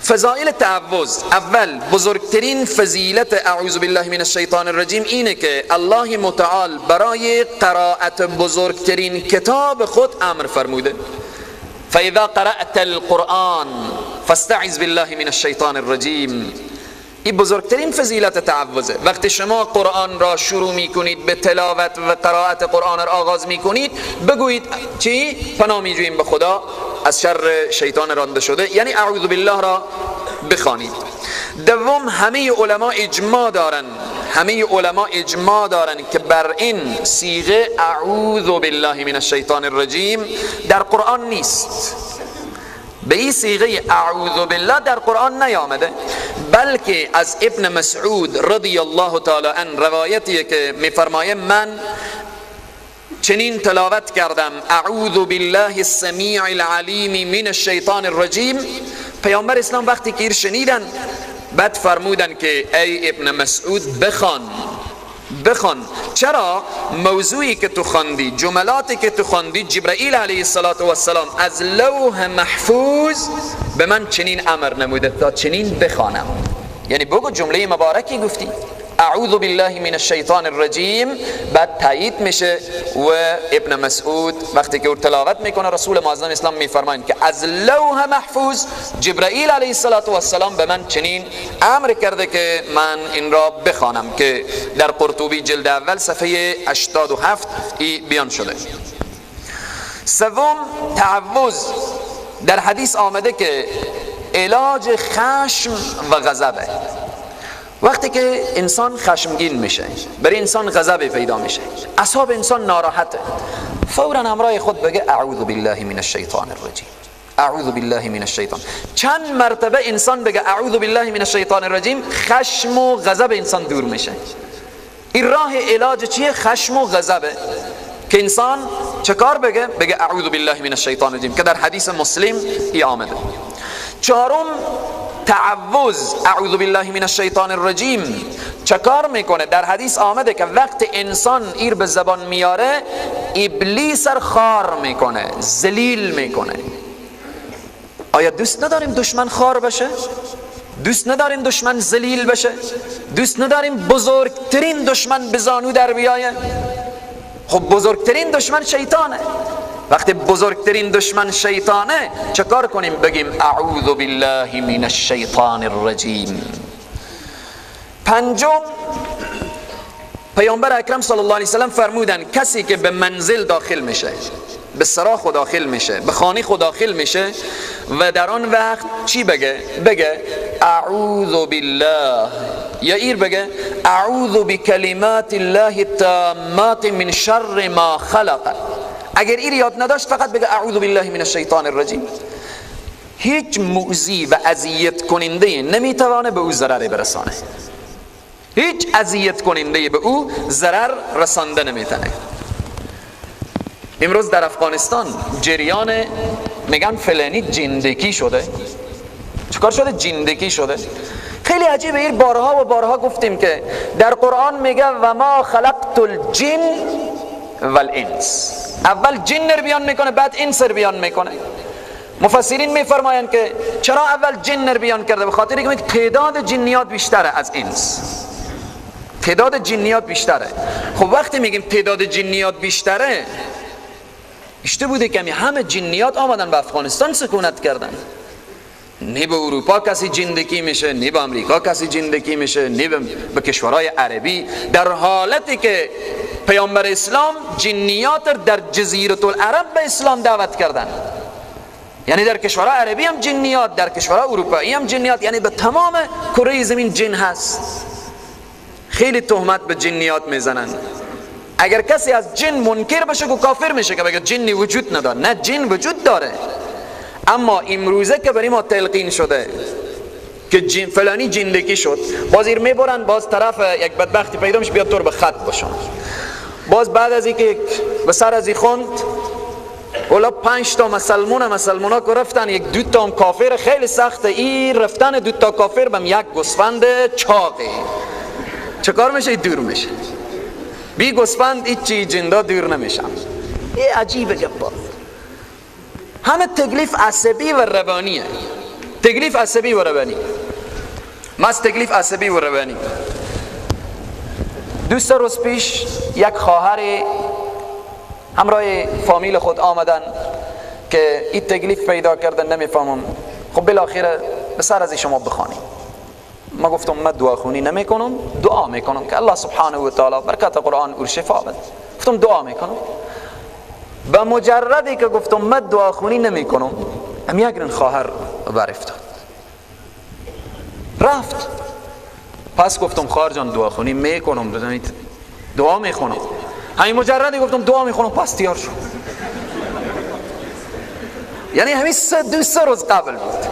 فضائل تعوذ، اول بزرگترین فضیلت اعوذ بالله من الشیطان الرجیم اینه که الله متعال برای قرائت بزرگترین کتاب خود امر فرموده. فاذا قرأت القرآن فاستعذ بالله من الشیطان الرجیم. این بزرگترین فضیلت تعوذه. وقتی شما قرآن را شروع میکنید به تلاوت و قرائت قرآن را آغاز میکنید، بگویید چی؟ پناه میجوییم به خدا از شر شیطان رانده شده، یعنی اعوذ بالله را بخوانید. دوم، همه علما اجماع دارن، همه علما اجماع دارن که بر این صیغه اعوذ بالله من الشیطان الرجیم در قرآن نیست. به این صیغه اعوذ بالله در قرآن نیامده، بلکه از ابن مسعود رضی الله تعالی عنه روایتیه که میفرمایه من چنین تلاوت کردم اعوذ بالله السمیع العلیم من الشیطان الرجیم. پیامبر اسلام وقتی که شنیدن بعد فرمودن که ای ابن مسعود بخوان، بخوان. چرا؟ موضوعی که تو خواندی، جملاتی که تو خواندی، جبرئیل علیه السلام از لوح محفوظ به من چنین امر نموده تا چنین بخوانم. یعنی بگو جمله مبارکی گفتی اعوذ بالله من الشیطان الرجیم، بعد تایید میشه. و ابن مسعود وقتی که او تلاوت میکنه رسول معظم اسلام میفرمایند که از لوح محفوظ جبرئیل علیه السلام به من چنین امر کرده که من این را بخوانم، که در قرطبی جلد اول صفحه 87 ای بیان شده. سوم، تعوذ. در حدیث آمده که علاج خشم و غضبه. وقتی که انسان خشمگین میشه، برای انسان غضب پیدا میشه، اعصاب انسان ناراحته، فورا همراه خود بگه اعوذ بالله من الشیطان الرجیم، اعوذ بالله من الشیطان. چند مرتبه انسان بگه اعوذ بالله من الشیطان الرجیم، خشم و غضب انسان دور میشه. این راه علاج چیه؟ خشم و غضبه که انسان چه کار بگه؟ بگه اعوذ بالله من الشیطان الرجیم، که در حدیث مسلم ای آمده. چهارم، تعوذ اعوذ بالله من الشیطان الرجیم چه کار میکنه؟ در حدیث آمده که وقت انسان ایر به زبان میاره ابلیس را خار میکنه، ذلیل میکنه. آیا دوست نداریم دشمن خار بشه؟ دوست نداریم دشمن ذلیل بشه؟ دوست نداریم بزرگترین دشمن به زانو در بیایه؟ خب بزرگترین دشمن شیطانه. وقتی بزرگترین دشمن شیطانه چه کار کنیم؟ بگیم اعوذ بالله من الشیطان الرجیم. پنجم، پیامبر اکرم صلی الله علیه وسلم فرمودن کسی که به منزل داخل میشه، به سرا خود داخل میشه، به خانه خود داخل میشه و در آن وقت چی بگه؟ بگه اعوذ بالله، یا ایر بگه اعوذ بکلمات الله التامات من شر ما خلق. اگر ایر یاد نداشت فقط بگه اعوذ بالله من الشیطان الرجیم. هیچ مؤذی و اذیت کننده نمیتوانه به او ضرر برسانه، هیچ اذیت کننده به او ضرر رسانده نمیتونه. امروز در افغانستان جریان میگن فلانی جندگی شده. چیکار شده؟ جندگی شده. خیلی عجیبه. این بارها و بارها گفتیم که در قرآن میگه و ما خلقت الجن والانس. اول جن رو بیان میکنه، بعد انس رو بیان میکنه. مفسرین میفرمایند که چرا اول جن رو بیان کرده؟ به خاطر اینکه تعداد جنیات بیشتره از انس. تعداد جنیات بیشتره. خب وقتی میگیم تعداد جنیات بیشتره، اشته بوده که همه جنیات آمدن به افغانستان سکونت کردن. نه به اروپا کسی جندگی میشه، نه به امریکا کسی جندگی میشه، نه به کشورهای عربی. در حالتی که پیامبر اسلام جنیات در جزیره العرب به اسلام دعوت کردن، یعنی در کشورهای عربی هم جنیات، در کشورهای اروپایی هم جنیات، یعنی به تمام کره زمین جن هست. خیلی تهمت به جنیات میزنن. اگر کسی از جن منکر بشه که کافر میشه، که بگه جنی وجود نداره. نه، جن وجود داره، اما امروزه که برای ما تلقین شده که جن فلانی جندگی شد، باز ایر میبرن، باز طرف یک بدبختی پیدا میشه بیاد طور به خط باشن. باز بعد از اینکه به سر از این خوند، ولا 5 تا مسلمونا که رفتن، یک دو تا هم کافر خیلی سخته. این رفتن دو تا کافر بهم یک گوسفند چاقه، چه کار میشه؟ دور میشه. بی گوسفند هیچی جندا دور نمیشن. این عجیبه گپا. همه تکلیف عصبی و روانیه. تکلیف عصبی و روانی. ماست تکلیف عصبی و روانی. 2 روز پیش یک خواهر همراه فامیل خود آمدن که این تکلیف پیدا کردن، نمیفهمم. خب بالاخره به سر از شما بخوانیم. ما گفتم من دعاخونی نمیکنم، دعا میکنم که الله سبحانه و تعالی برکت قرآن او شفا بده. گفتم دعا میکنم. به مجردی که گفتم من دعاخونی نمیکنم، هم یک خواهر برافتاد رفت. پس گفتم خواهر جان دعاخونی میکنم، بزنید دعا میخونم. همین مجردی گفتم دعا میخونم، پس تیار شد. یعنی همین 2-3 روز قبل بود.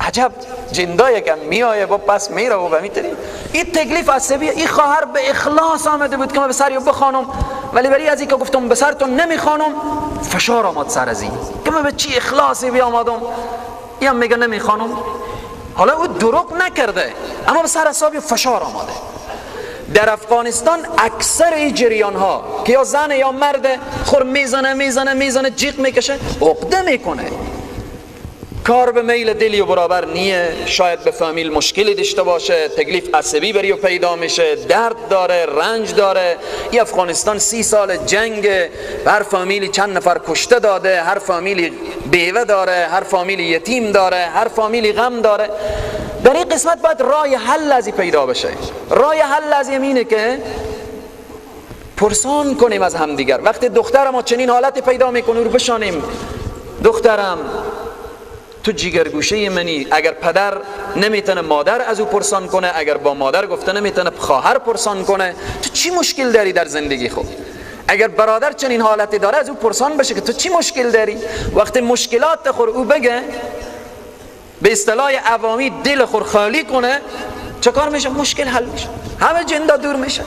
عجب جندای که میایه با پس میره و میتونی. این تکلیف عصبیه. این خواهر به اخلاص آمده بود که من به سر بخوانم، ولی برای از اینکه گفتم به سرتون نمیخوانم فشار آمد سر از این که من به چی اخلاصی بیامدم. این میگه نمیخوانم. حالا او دروغ نکرده، اما به سر حسابی فشار آمده. در افغانستان اکثر این جریان ها که یا زن یا مرد خور میزنه میزنه میزنه، جیغ میکشه، عقده میکنه. کار به میل دلی و برابر نیه، شاید به فامیل مشکلی داشته باشه، تکلیف عصبی بری و پیدا میشه، درد داره، رنج داره. ای افغانستان 30 سال جنگ، هر فامیلی چند نفر کشته داده، هر فامیلی بیوه داره، هر فامیلی یتیم داره، هر فامیلی غم داره. در این قسمت باید راه حل ازی پیدا بشه. راه حل از اینه که پرسان کنیم از همدیگر. وقتی دختر ما چنین حالتی پیدا میکنه رو بشانیم، دخترم تو جیگرگوشه منی. اگر پدر نمیتونه مادر از او پرسان کنه، اگر با مادر گفته نمیتونه خواهر پرسان کنه، تو چی مشکل داری در زندگی خود؟ اگر برادر چنین حالتی داره از او پرسان بشه که تو چی مشکل داری؟ وقتی مشکلات خور او بگه، به اصطلاح عوامی دل خور خالی کنه، چه کار میشه؟ مشکل حل میشه، همه جندا دور میشه.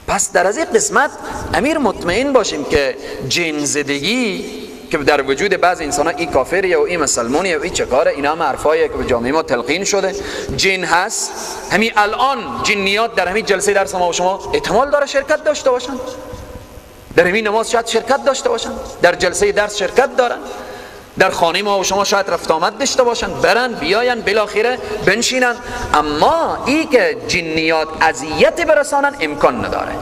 پس در از این قسمت امیر مطمئن باشیم که جن زدگی که در وجود بعض انسان ها، این کافریه و این مسلمانیه و این چه کاره، اینا هم حرفاییه که به جامعه ما تلقین شده. جن هست، همین الان جنیات در همین جلسه درس ما و شما احتمال داره شرکت داشته باشن، در همین نماز شاید شرکت داشته باشن، در جلسه درس شرکت دارن، در خانه ما و شما شاید رفت آمد داشته باشن، برن بیاین بالاخره بنشینن. اما ای که جنیات اذیت برسانن امکان نداره.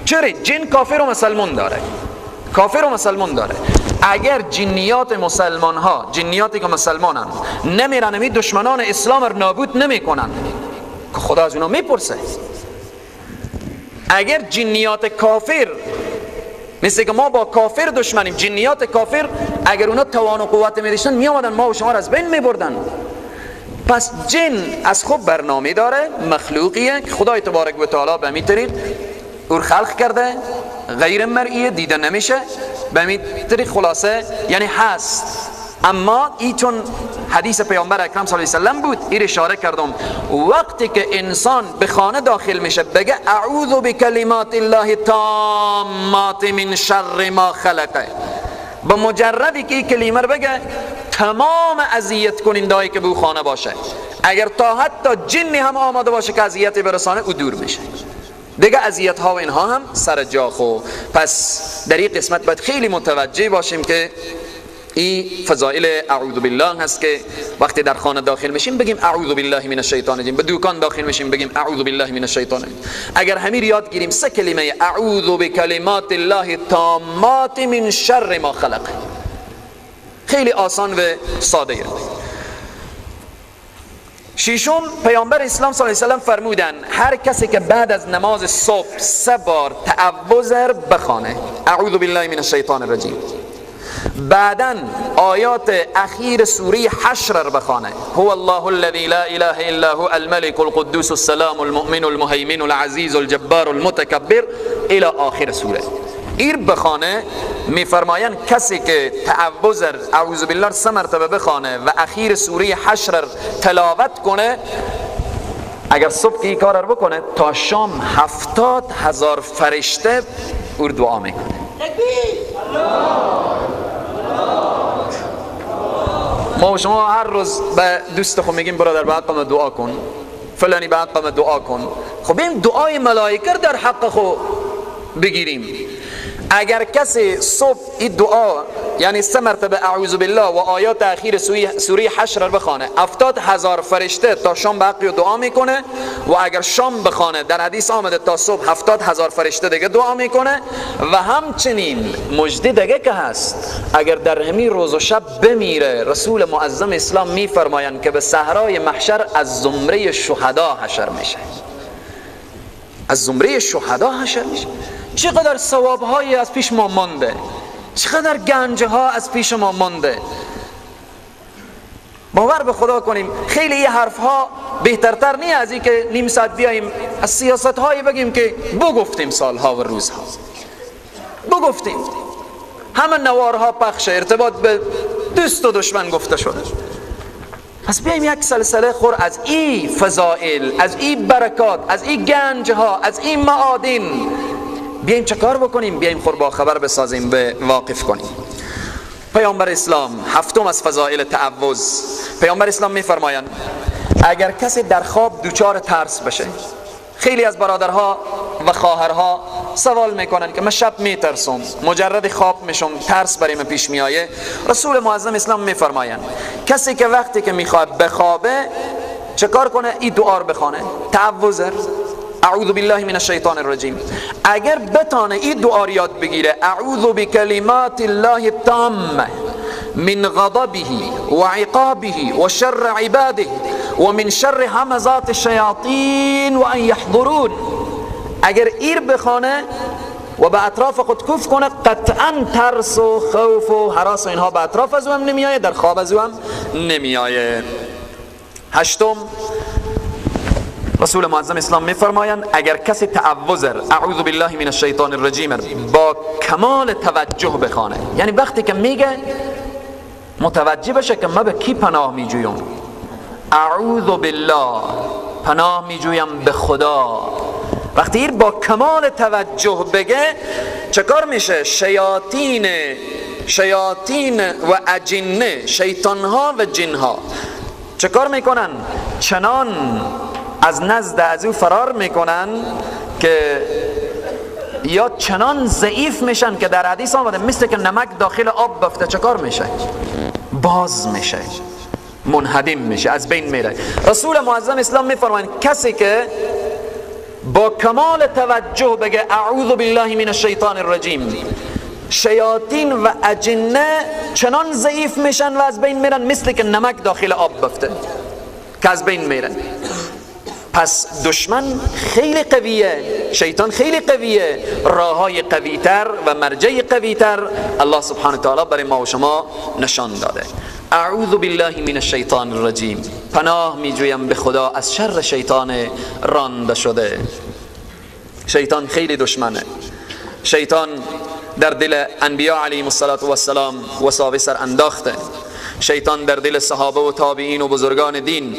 چرا؟ جن کافر و مسلمان داره، کافر و مسلمان داره. اگر جنیات مسلمان ها، جنیاتی که مسلمانن، نمیرن می دشمنان اسلام رو نابود نمیکنن که خدا از اونا میپرسه. اگر جنیات کافر، مثل که ما با کافر دشمنیم، جنیات کافر اگر اونا توان و قوت میداشتن میامدن ما و شما رو از بین میبردن. پس جن از خوب برنامه داره، مخلوقیه که خدای تبارک و تعالی به می طریق او خلق کرده، غیر مرئیه، دیده نمیشه، به می طریق خلاصه یعنی هست. اما ای چون حدیث پیامبر اکرم صلی الله علیه و سلم بود، این اشاره کردم، وقتی که انسان به خانه داخل میشه بگه اعوذ بکلمات الله تامات من شر ما خلقه، با مجردی که این کلمه رو بگه تمام اذیت کننده‌ای که به خانه باشه، اگر تا حتی جنی هم آماده باشه که اذیت برسانه، او دور میشه دیگه. اذیت ها و اینها هم سر جا. خو پس در این قسمت باید خیلی متوجه باشیم که این فضائل اعوذ بالله هست که وقتی در خانه داخل میشیم بگیم اعوذ بالله من الشیطان الرجیم، به دکان داخل میشیم بگیم اعوذ بالله من الشیطان الرجیم. اگر همین یاد گیریم سه کلمه اعوذ بکلمات الله تامات من شر ما خلق، خیلی آسان و ساده. ششم، پیامبر اسلام صلی الله علیه و سلم فرمودن هر کسی که بعد از نماز صبح 3 بار تعوذ بخوانه، اعوذ بالله من الشیطان الرجیم، بعداً آیات اخیر سوره حشر بخوانه، هو الله الذي لا اله الا هو الملك القدوس السلام المؤمن المهیمن العزیز الجبار المتکبر الى آخر سوره، ایر بخوانه، میفرمایند کسی که تعوذ اعوذ بالله 3 مرتبه بخوانه و اخیر سوره حشر تلاوت کنه، اگر صبح این کار رو بکنه تا شام 70,000 فرشته او دعا میکنه. ما و شما هر روز به دوست خود میگیم برادر به حق ما دعا کن، فلانی به حق ما دعا کن. خب این دعای ملائکه در حق خود بگیریم. اگر کسی صبح این دعا یعنی 3 مرتبه اعوذ بالله و آیات اخیر سوره حشر بخوانه، 70,000 فرشته تا شام به حق دعا میکنه، و اگر شام بخوانه در حدیث آمده تا صبح 70,000 فرشته دیگه دعا میکنه. و همچنین مژده دیگه که هست، اگر در همین روز و شب بمیره، رسول معظم اسلام میفرمایند که به صحرای محشر از زمره شهدا حشر میشه، از زمره شهدا حشر میشه. چقدر ثوابهایی از پیش ما مانده، چقدر گنجها از پیش ما مانده. باور به خدا کنیم خیلی این حرفها بهترتر نیست از این که نیم ساعت بیاییم از سیاست هایی بگیم که بگفتیم سالها و روزها بگفتیم، همه نوارها پخش، ارتباط به دوست و دشمن گفته شده. پس بیاییم یک سلسله خور از این فضائل، از این برکات، از این گنجها، از این معادن بیاییم چه کار بکنیم؟ بیاییم خور با خبر بسازیم، به واقف کنیم. پیامبر اسلام هفتم از فضائل تعوذ، پیامبر اسلام میفرمایند اگر کسی در خواب دچار ترس بشه، خیلی از برادرها و خواهرها سوال میکنن که من شب میترسم، مجرد خواب میشم، ترس برای من پیش میایه. رسول معظم اسلام میفرمایند کسی که وقتی که میخواد بخوابه چه کار کنه؟ این دعا رو بخوانه، تعوذ، اعوذ بالله من الشیطان الرجیم. اگر بتانه این دعا رو یاد بگیره، اعوذ بکلمات الله التامه من غضبه و عقابه و شر عباده و من شر همزات الشیاطین و ان یحضرون، اگر ایر بخوانه و به اطراف خود کف کنه، قطعا ترس و خوف و هراس و اینها به اطراف از او هم نمیایه، در خواب از او هم نمیایه. هشتم، رسول معظم اسلام میفرمایند اگر کسی تعوذ اعوذ بالله من الشیطان الرجیم با کمال توجه بخوانه، یعنی وقتی که میگه متوجه بشه که من به کی پناه میجویم، اعوذ بالله، پناه میجویم به خدا. وقتی این با کمال توجه بگه چه کار میشه؟ شیاطین و اجنه، شیطانها و جنها چه کار میکنن؟ چنان از نزد از او فرار میکنن که یا چنان ضعیف میشن که در حدیث آمده مثل که نمک داخل آب بفته چه کار میشه؟ باز میشه، منهدم میشه، از بین میره. رسول معظم اسلام میفرمایند کسی که با کمال توجه بگه اعوذ بالله من الشیطان الرجیم، شیاطین و اجنه چنان ضعیف میشن و از بین میرن مثل که نمک داخل آب بفته که از بین میرن. پس دشمن خیلی قویه، شیطان خیلی قویه، راههای قویتر و مرجع قویتر الله سبحانه تعالی برای ما و شما نشان داده. اعوذ بالله من الشیطان الرجیم، پناه میجویم به خدا از شر شیطان رانده شده. شیطان خیلی دشمنه. شیطان در دل انبیا علیهم الصلاة والسلام وساوس سر انداخته. شیطان در دل صحابه و تابعین و بزرگان دین.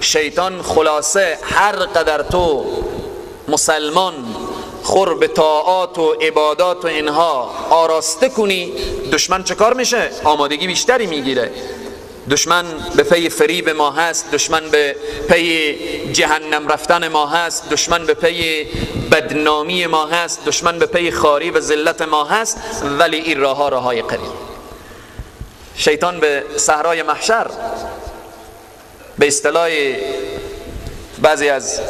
شیطان خلاصه هر قدر تو مسلمان خور به طاعات و عبادات و اینها آراسته کنی، دشمن چه کار میشه؟ آمادگی بیشتری میگیره. دشمن به پی فریب ما هست، دشمن به پی جهنم رفتن ما هست، دشمن به پی بدنامی ما هست، دشمن به پی خواری و ذلت ما هست، ولی این راه ها راه های قریب. شیطان به صحرای محشر، به اصطلاح بعضی از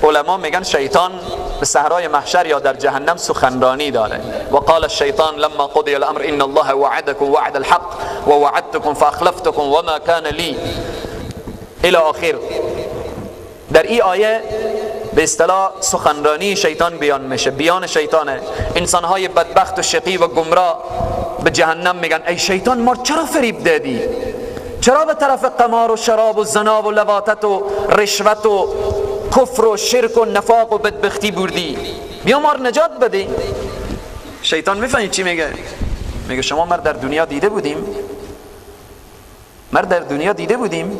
علما میگن شیطان به صحرای محشر یا در جهنم سخنرانی داره. و قال الشیطان لما قضی الامر ان الله وعدكم وعد الحق ووعدتكم فاخلفتكم وما كان لي الى آخر. در این آیه به اصطلاح سخنرانی شیطان بیان میشه، بیان شیطانه. انسانهای بدبخت و شقی و گمراه به جهنم میگن ای شیطان ما چرا فریب دادی؟ چرا به طرف قمار و شراب و زنا و لواطت و رشوت و کفر و شرک و نفاق و بدبختی بردی؟ بیا ما رو نجات بده. شیطان میفهمید چی میگه؟ میگه شما مر در دنیا دیده بودیم، مر در دنیا دیده بودیم،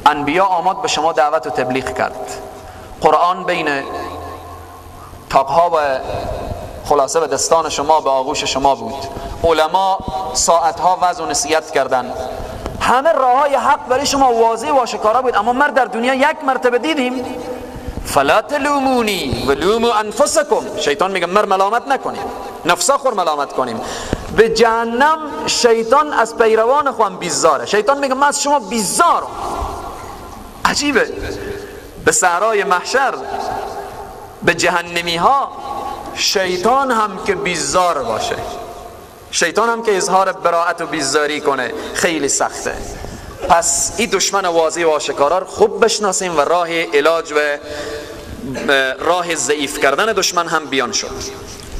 انبیا آمد به شما دعوت و تبلیغ کرد، قرآن بین تاقها و خلاصه به دستان شما، به آغوش شما بود، علما ساعتها وعظ و نصیحت کردن، همه راههای حق برای شما واضح و آشکارا بود، اما مر در دنیا یک مرتبه دیدیم. فلا تلومونی ولوموا انفسکم. شیطان میگه مر ملامت نکنیم، نفسا خور ملامت کنیم. به جهنم شیطان از پیروان خود بیزاره. شیطان میگه من از شما بیزارم. عجیبه، به صحرای محشر، به جهنمی ها شیطان هم که بیزار باشه، شیطان هم که اظهار براعت و بیزاری کنه، خیلی سخته. پس این دشمن واضح و آشکارا رو خوب بشناسیم و راه علاج و راه ضعیف کردن دشمن هم بیان شد.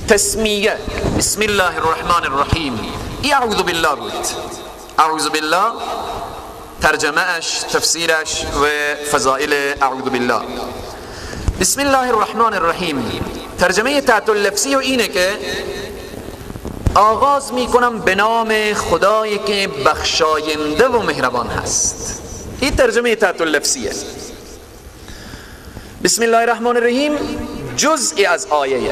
تسمیه بسم الله الرحمن الرحیم، ای اعوذ بالله بود. اعوذ بالله ترجمه اش، تفسیرش و فضائل اعوذ بالله. بسم الله الرحمن الرحیم ترجمه تحت اللفظی و اینه که آغاز میکنم به نام خدایی که بخشاینده و مهربان هست. این ترجمه تحت اللفظیه. بسم الله الرحمن الرحیم جزئی از آیه.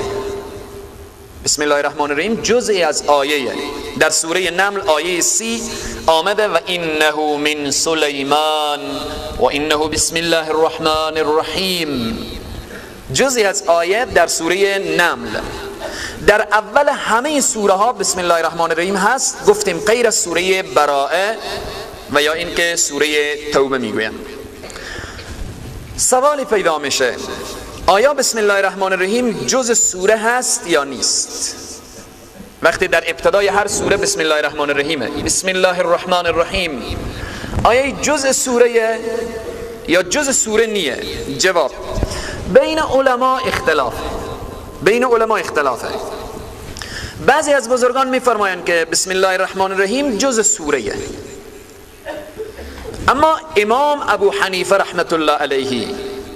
بسم الله الرحمن الرحیم جزئی از آیه. در سوره نمل آیه 30 آمده و انه من سلیمان و انه بسم الله الرحمن الرحیم. جزئی از آیه در سوره نمل. در اول همه سوره ها بسم الله الرحمن الرحیم هست، گفتیم غیر از سوره براءه و یا اینکه سوره توبه میگویم. سوالی پیدا میشه، آیا بسم الله الرحمن الرحیم جز سوره هست یا نیست؟ وقتی در ابتدای هر سوره بسم الله الرحمن الرحیمه، بسم الله الرحمن الرحیم، آیا جز سوره یا جز سوره نیه؟ جواب، بین علما اختلاف، بین علما اختلافه. بعضی از بزرگان میفرمایند که بسم الله الرحمن الرحیم جز سوره، اما امام ابو حنیفه رحمت الله علیه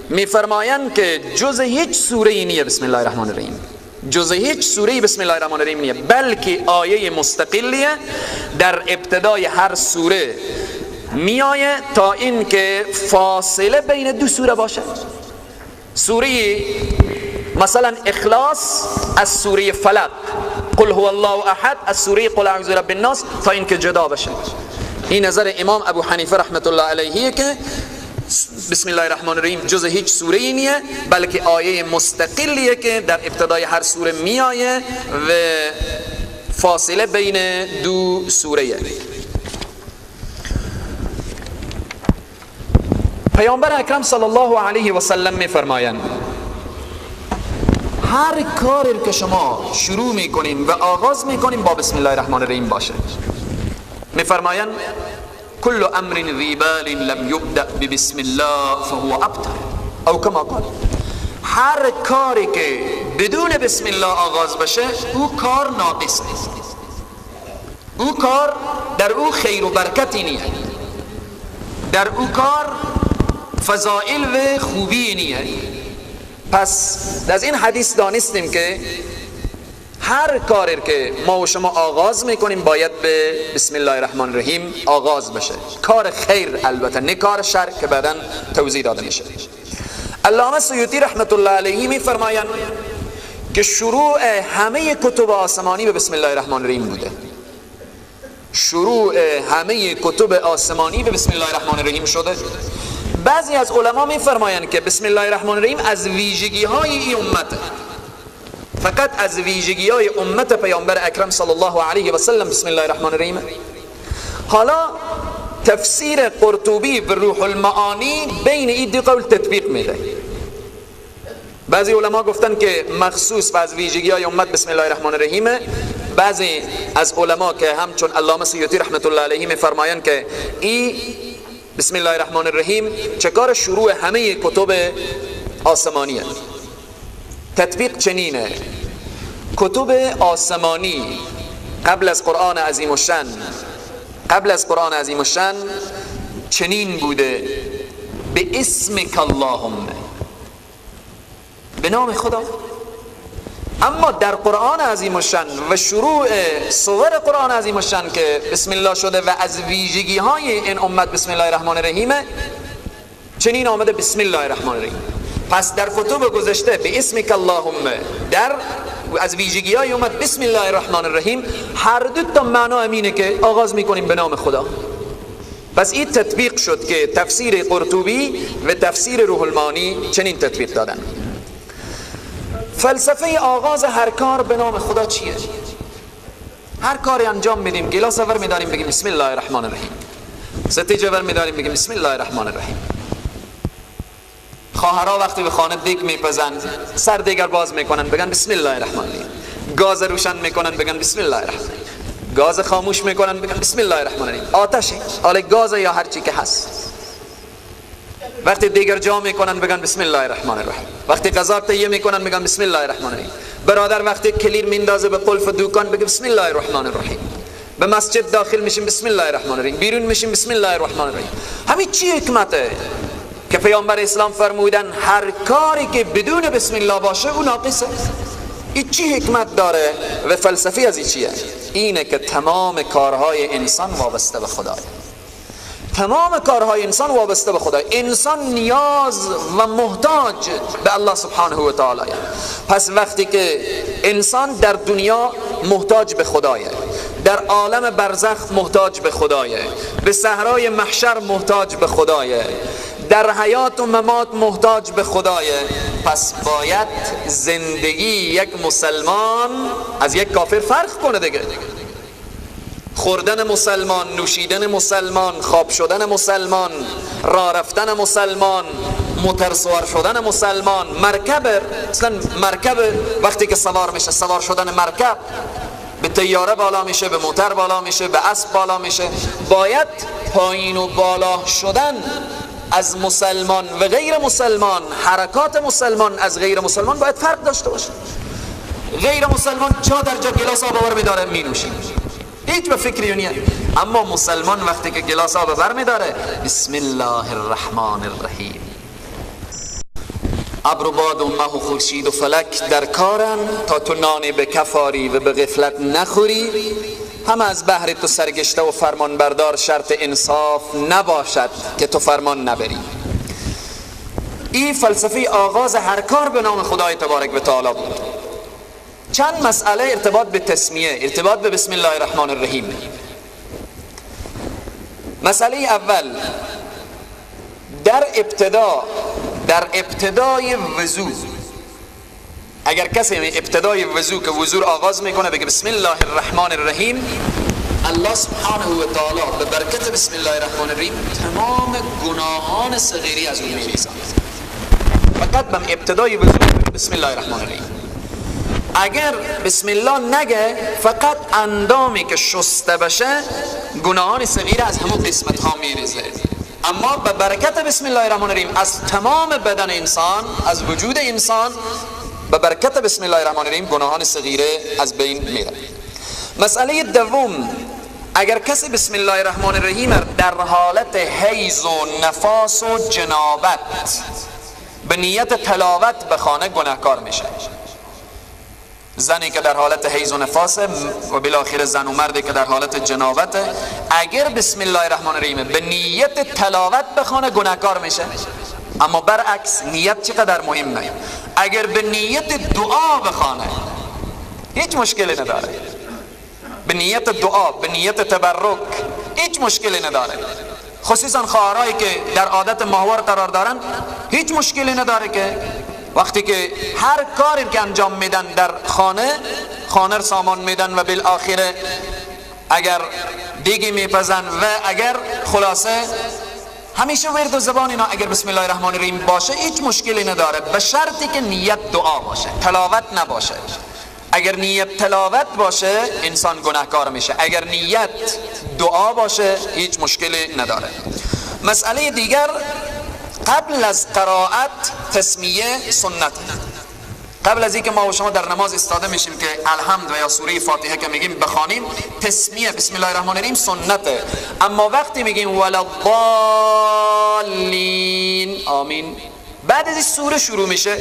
میفرمایند که جز هیچ سوره نیه بسم الله الرحمن الرحیم، جز هیچ سوره بسم الله الرحمن الرحیم نیه، بلکه آیه مستقلیه در ابتدای هر سوره میایه تا اینکه فاصله بین دو سوره باشه. سوره مثلا اخلاص از سوره فلق، قل هو الله احد از سوره قل اعوذ برب الناس، تا اینکه جدا بشه. این نظر امام ابو حنیفه رحمت الله علیه که بسم الله الرحمن الرحیم جز هیچ سوره ای نیه، بلکه آیه مستقلیه که در ابتدای هر سوره میایه و فاصله بین دو سوره. پیامبر اکرم صلی الله علیه و سلم میفرمایند هر کاری که شما شروع میکنیم و آغاز میکنیم با بسم الله الرحمن الرحیم باشه. میفرمایند کل امر ذی بال لم یبدأ ببسم الله فهو ابتر او کما قال. هر کاری که بدون بسم الله آغاز بشه او کار ناقص است، او کار در او خیر و برکتی نیه، در او کار فضائل و خوبی نیه. پس از این حدیث دانستیم که هر کاری که ما و شما آغاز میکنیم باید به بسم الله الرحمن الرحیم آغاز بشه، کار خیر البته، نه کار شر که بعدا توضیح داده میشه. علامه سیوطی رحمت الله علیه میفرمایند که شروع همه کتب آسمانی به بسم الله الرحمن الرحیم بوده. شروع همه کتب آسمانی به بسم الله الرحمن الرحیم شده. بعضی از علما میفرمایند که بسم الله الرحمن الرحیم از ویژگی های این امت، فقط از ویژگی های امت پیامبر اکرم صلی الله علیه و سلم بسم الله الرحمن الرحیم. حالا تفسیر قرطبی و روح المعانی بین این دو قول تطبیق میده. بعضی علما گفتن که مخصوص و از ویژگی های امت بسم الله الرحمن الرحیم. بعضی از علما که همچون علامه سیوطی رحمت الله علیه میفرمایند که ای بسم الله الرحمن الرحیم چکار شروع همه کتب آسمانیه. تطبیق چنینه: کتب آسمانی قبل از قرآن عظیم الشان، قبل از قرآن عظیم الشان چنین بوده: به اسمک اللهم، به نام خدا. اما در قرآن عظیم الشان و شروع سور قرآن عظیم الشان که بسم الله شده و از ویژگی های این امت بسم الله الرحمن الرحیم، چنین آمده بسم الله الرحمن الرحیم. پس در کتب گذشته به اسمک اللهم، در از ویژگی های امت بسم الله الرحمن الرحیم، هر دو تا معنا امینه که آغاز میکنیم به نام خدا. پس این تطبیق شد که تفسیر قرطبی و تفسیر روح المعانی چنین تطبیق دادن. فلسفه آغاز هر کار به نام خدا چیه؟ هر کاری انجام میدیم، گلاس ور میداریم بگیم بسم الله الرحمن الرحیم، ستیجه ور میداریم بگیم بسم الله الرحمن الرحیم. خواهرها وقتی به خانه دیگ میپزن، سر دیگر باز میکنن بگن بسم الله الرحمن الرحیم، گاز روشن میکنن بگن بسم الله الرحمن الرحیم، گاز خاموش میکنن بگن بسم الله الرحمن الرحیم. آتش حالا گاز یا هر چی که هست، وقتی دیگر جا میکنن بگن بسم الله الرحمن الرحیم، وقتی غذا تهیه میکنن بگن بسم الله الرحمن الرحیم. برادر وقتی کلیر میندازه به قلف دوکان بگه بسم الله الرحمن الرحیم. به مسجد داخل میشیم بسم الله الرحمن الرحیم، بیرون میشیم بسم الله الرحمن الرحیم. همین چی حکمته که پیامبر اسلام فرمودن هر کاری که بدون بسم الله باشه او ناقصه؟ این چی حکمت داره و فلسفه از این چیه؟ اینه که تمام کارهای انسان وابسته به خدایه. تمام کارهای انسان وابسته به خدا. انسان نیاز و محتاج به الله سبحانه و تعالی. پس وقتی که انسان در دنیا محتاج به خدایه، در عالم برزخ محتاج به خدایه، به صحرای محشر محتاج به خدایه، در حیات و ممات محتاج به خدایه، پس باید زندگی یک مسلمان از یک کافر فرق کنه دیگه. خوردن مسلمان، نوشیدن مسلمان، خواب شدن مسلمان، راه رفتن مسلمان، موتر سوار شدن مسلمان، مرکب، مثلا مرکب وقتی که سوار میشه، سوار شدن مرکب به طیاره بالا میشه، به موتر بالا میشه، به اسب بالا میشه. باید پایین و بالا شدن از مسلمان و غیر مسلمان، حرکات مسلمان از غیر مسلمان باید فرق داشته باشه. غیر مسلمان چا در جا گلاس آب بر میداره مینوشه، هیچ به فکری نیست. اما مسلمان وقتی که گلاس آب بر میداره بسم الله الرحمن الرحیم. ابر و باد و مه و خورشید و فلک در کارن تا تو نان به کفاری و به غفلت نخوری. هم از بهر تو سرگشته و فرمان بردار شرط انصاف نباشد که تو فرمان نبری. این فلسفه آغاز هر کار به نام خدای تبارک و تعالی بود. چند مسئله ارتباط به تسمیه، ارتباط به بسم الله الرحمن الرحیم. مسئله اول، در ابتدای وضو، اگر کسی ابتدای وضو که وضو آغاز میکنه بگه بسم الله الرحمن الرحیم، الله سبحانه و تعالی به برکت بسم الله الرحمن الرحیم تمام گناهان صغیری از اون میریزد. فقط به ابتدای وضو بسم الله الرحمن الرحیم. اگر بسم الله نگه، فقط اندامی که شسته بشه گناهان صغیر از همون قسمت ها میریزه. اما به برکت بسم الله الرحمن الرحیم از تمام بدن انسان، از وجود انسان، به برکت بسم الله الرحمن الرحیم گناهان صغیره از بین میره. مسئله دوم، اگر کسی بسم الله الرحمن الرحیم در حالت حیض و نفاس و جنابت به نیت تلاوت بخوانه گناهکار میشه. زنی که در حالت حیض و نفاس و بالاخره زن و مردی که در حالت جنابت، اگر بسم الله الرحمن الرحیم به نیت تلاوت بخوانه گناهکار میشه. اما برعکس نیت چقدر مهمه. اگر به نیت دعا بخوانه هیچ مشکلی نداره، به نیت دعا، به نیت تبرک هیچ مشکلی نداره. خصوصا خواهرایی که در عادت ماهوار قرار دارن هیچ مشکلی نداره که وقتی که هر کاری که انجام میدن در خانه، خانه سامان میدن و بالآخره اگر دیگی میپزن و اگر خلاصه همیشه ورد و زبان اینا اگر بسم الله الرحمن الرحیم باشه هیچ مشکلی نداره، به شرطی که نیت دعا باشه، تلاوت نباشه. اگر نیت تلاوت باشه انسان گناهکار میشه، اگر نیت دعا باشه هیچ مشکلی نداره. مسئله دیگر، قبل از قرائت تسمیه سنت. قبل از اینکه ما و شما در نماز استاده میشیم که الحمد و یا سوره فاتحه که میگیم بخوانیم، تسمیه بسم الله الرحمن الرحیم سنته. اما وقتی میگیم ولا الضالین آمین، بعد از این سوره شروع میشه،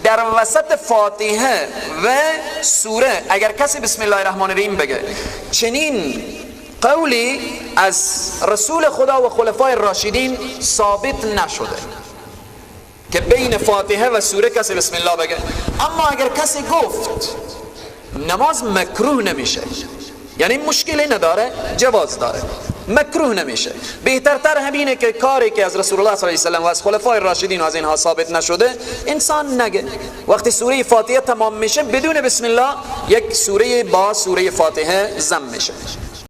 در وسط فاتحه و سوره اگر کسی بسم الله الرحمن الرحیم بگه، چنین قولی از رسول خدا و خلفای راشدین ثابت نشده که بین فاتحه و سوره کسی بسم الله بگه. اما اگر کسی گفت نماز مکروه نمیشه، یعنی مشکلی نداره، جواز داره، مکروه نمیشه. بهترتر همینه که کاری که از رسول الله صلی الله علیه و سلم و از خلفای راشدین و از اینها ثابت نشده انسان نگه. وقتی سوره فاتحه تمام میشه بدون بسم الله یک سوره با سوره فاتحه ضم میشه.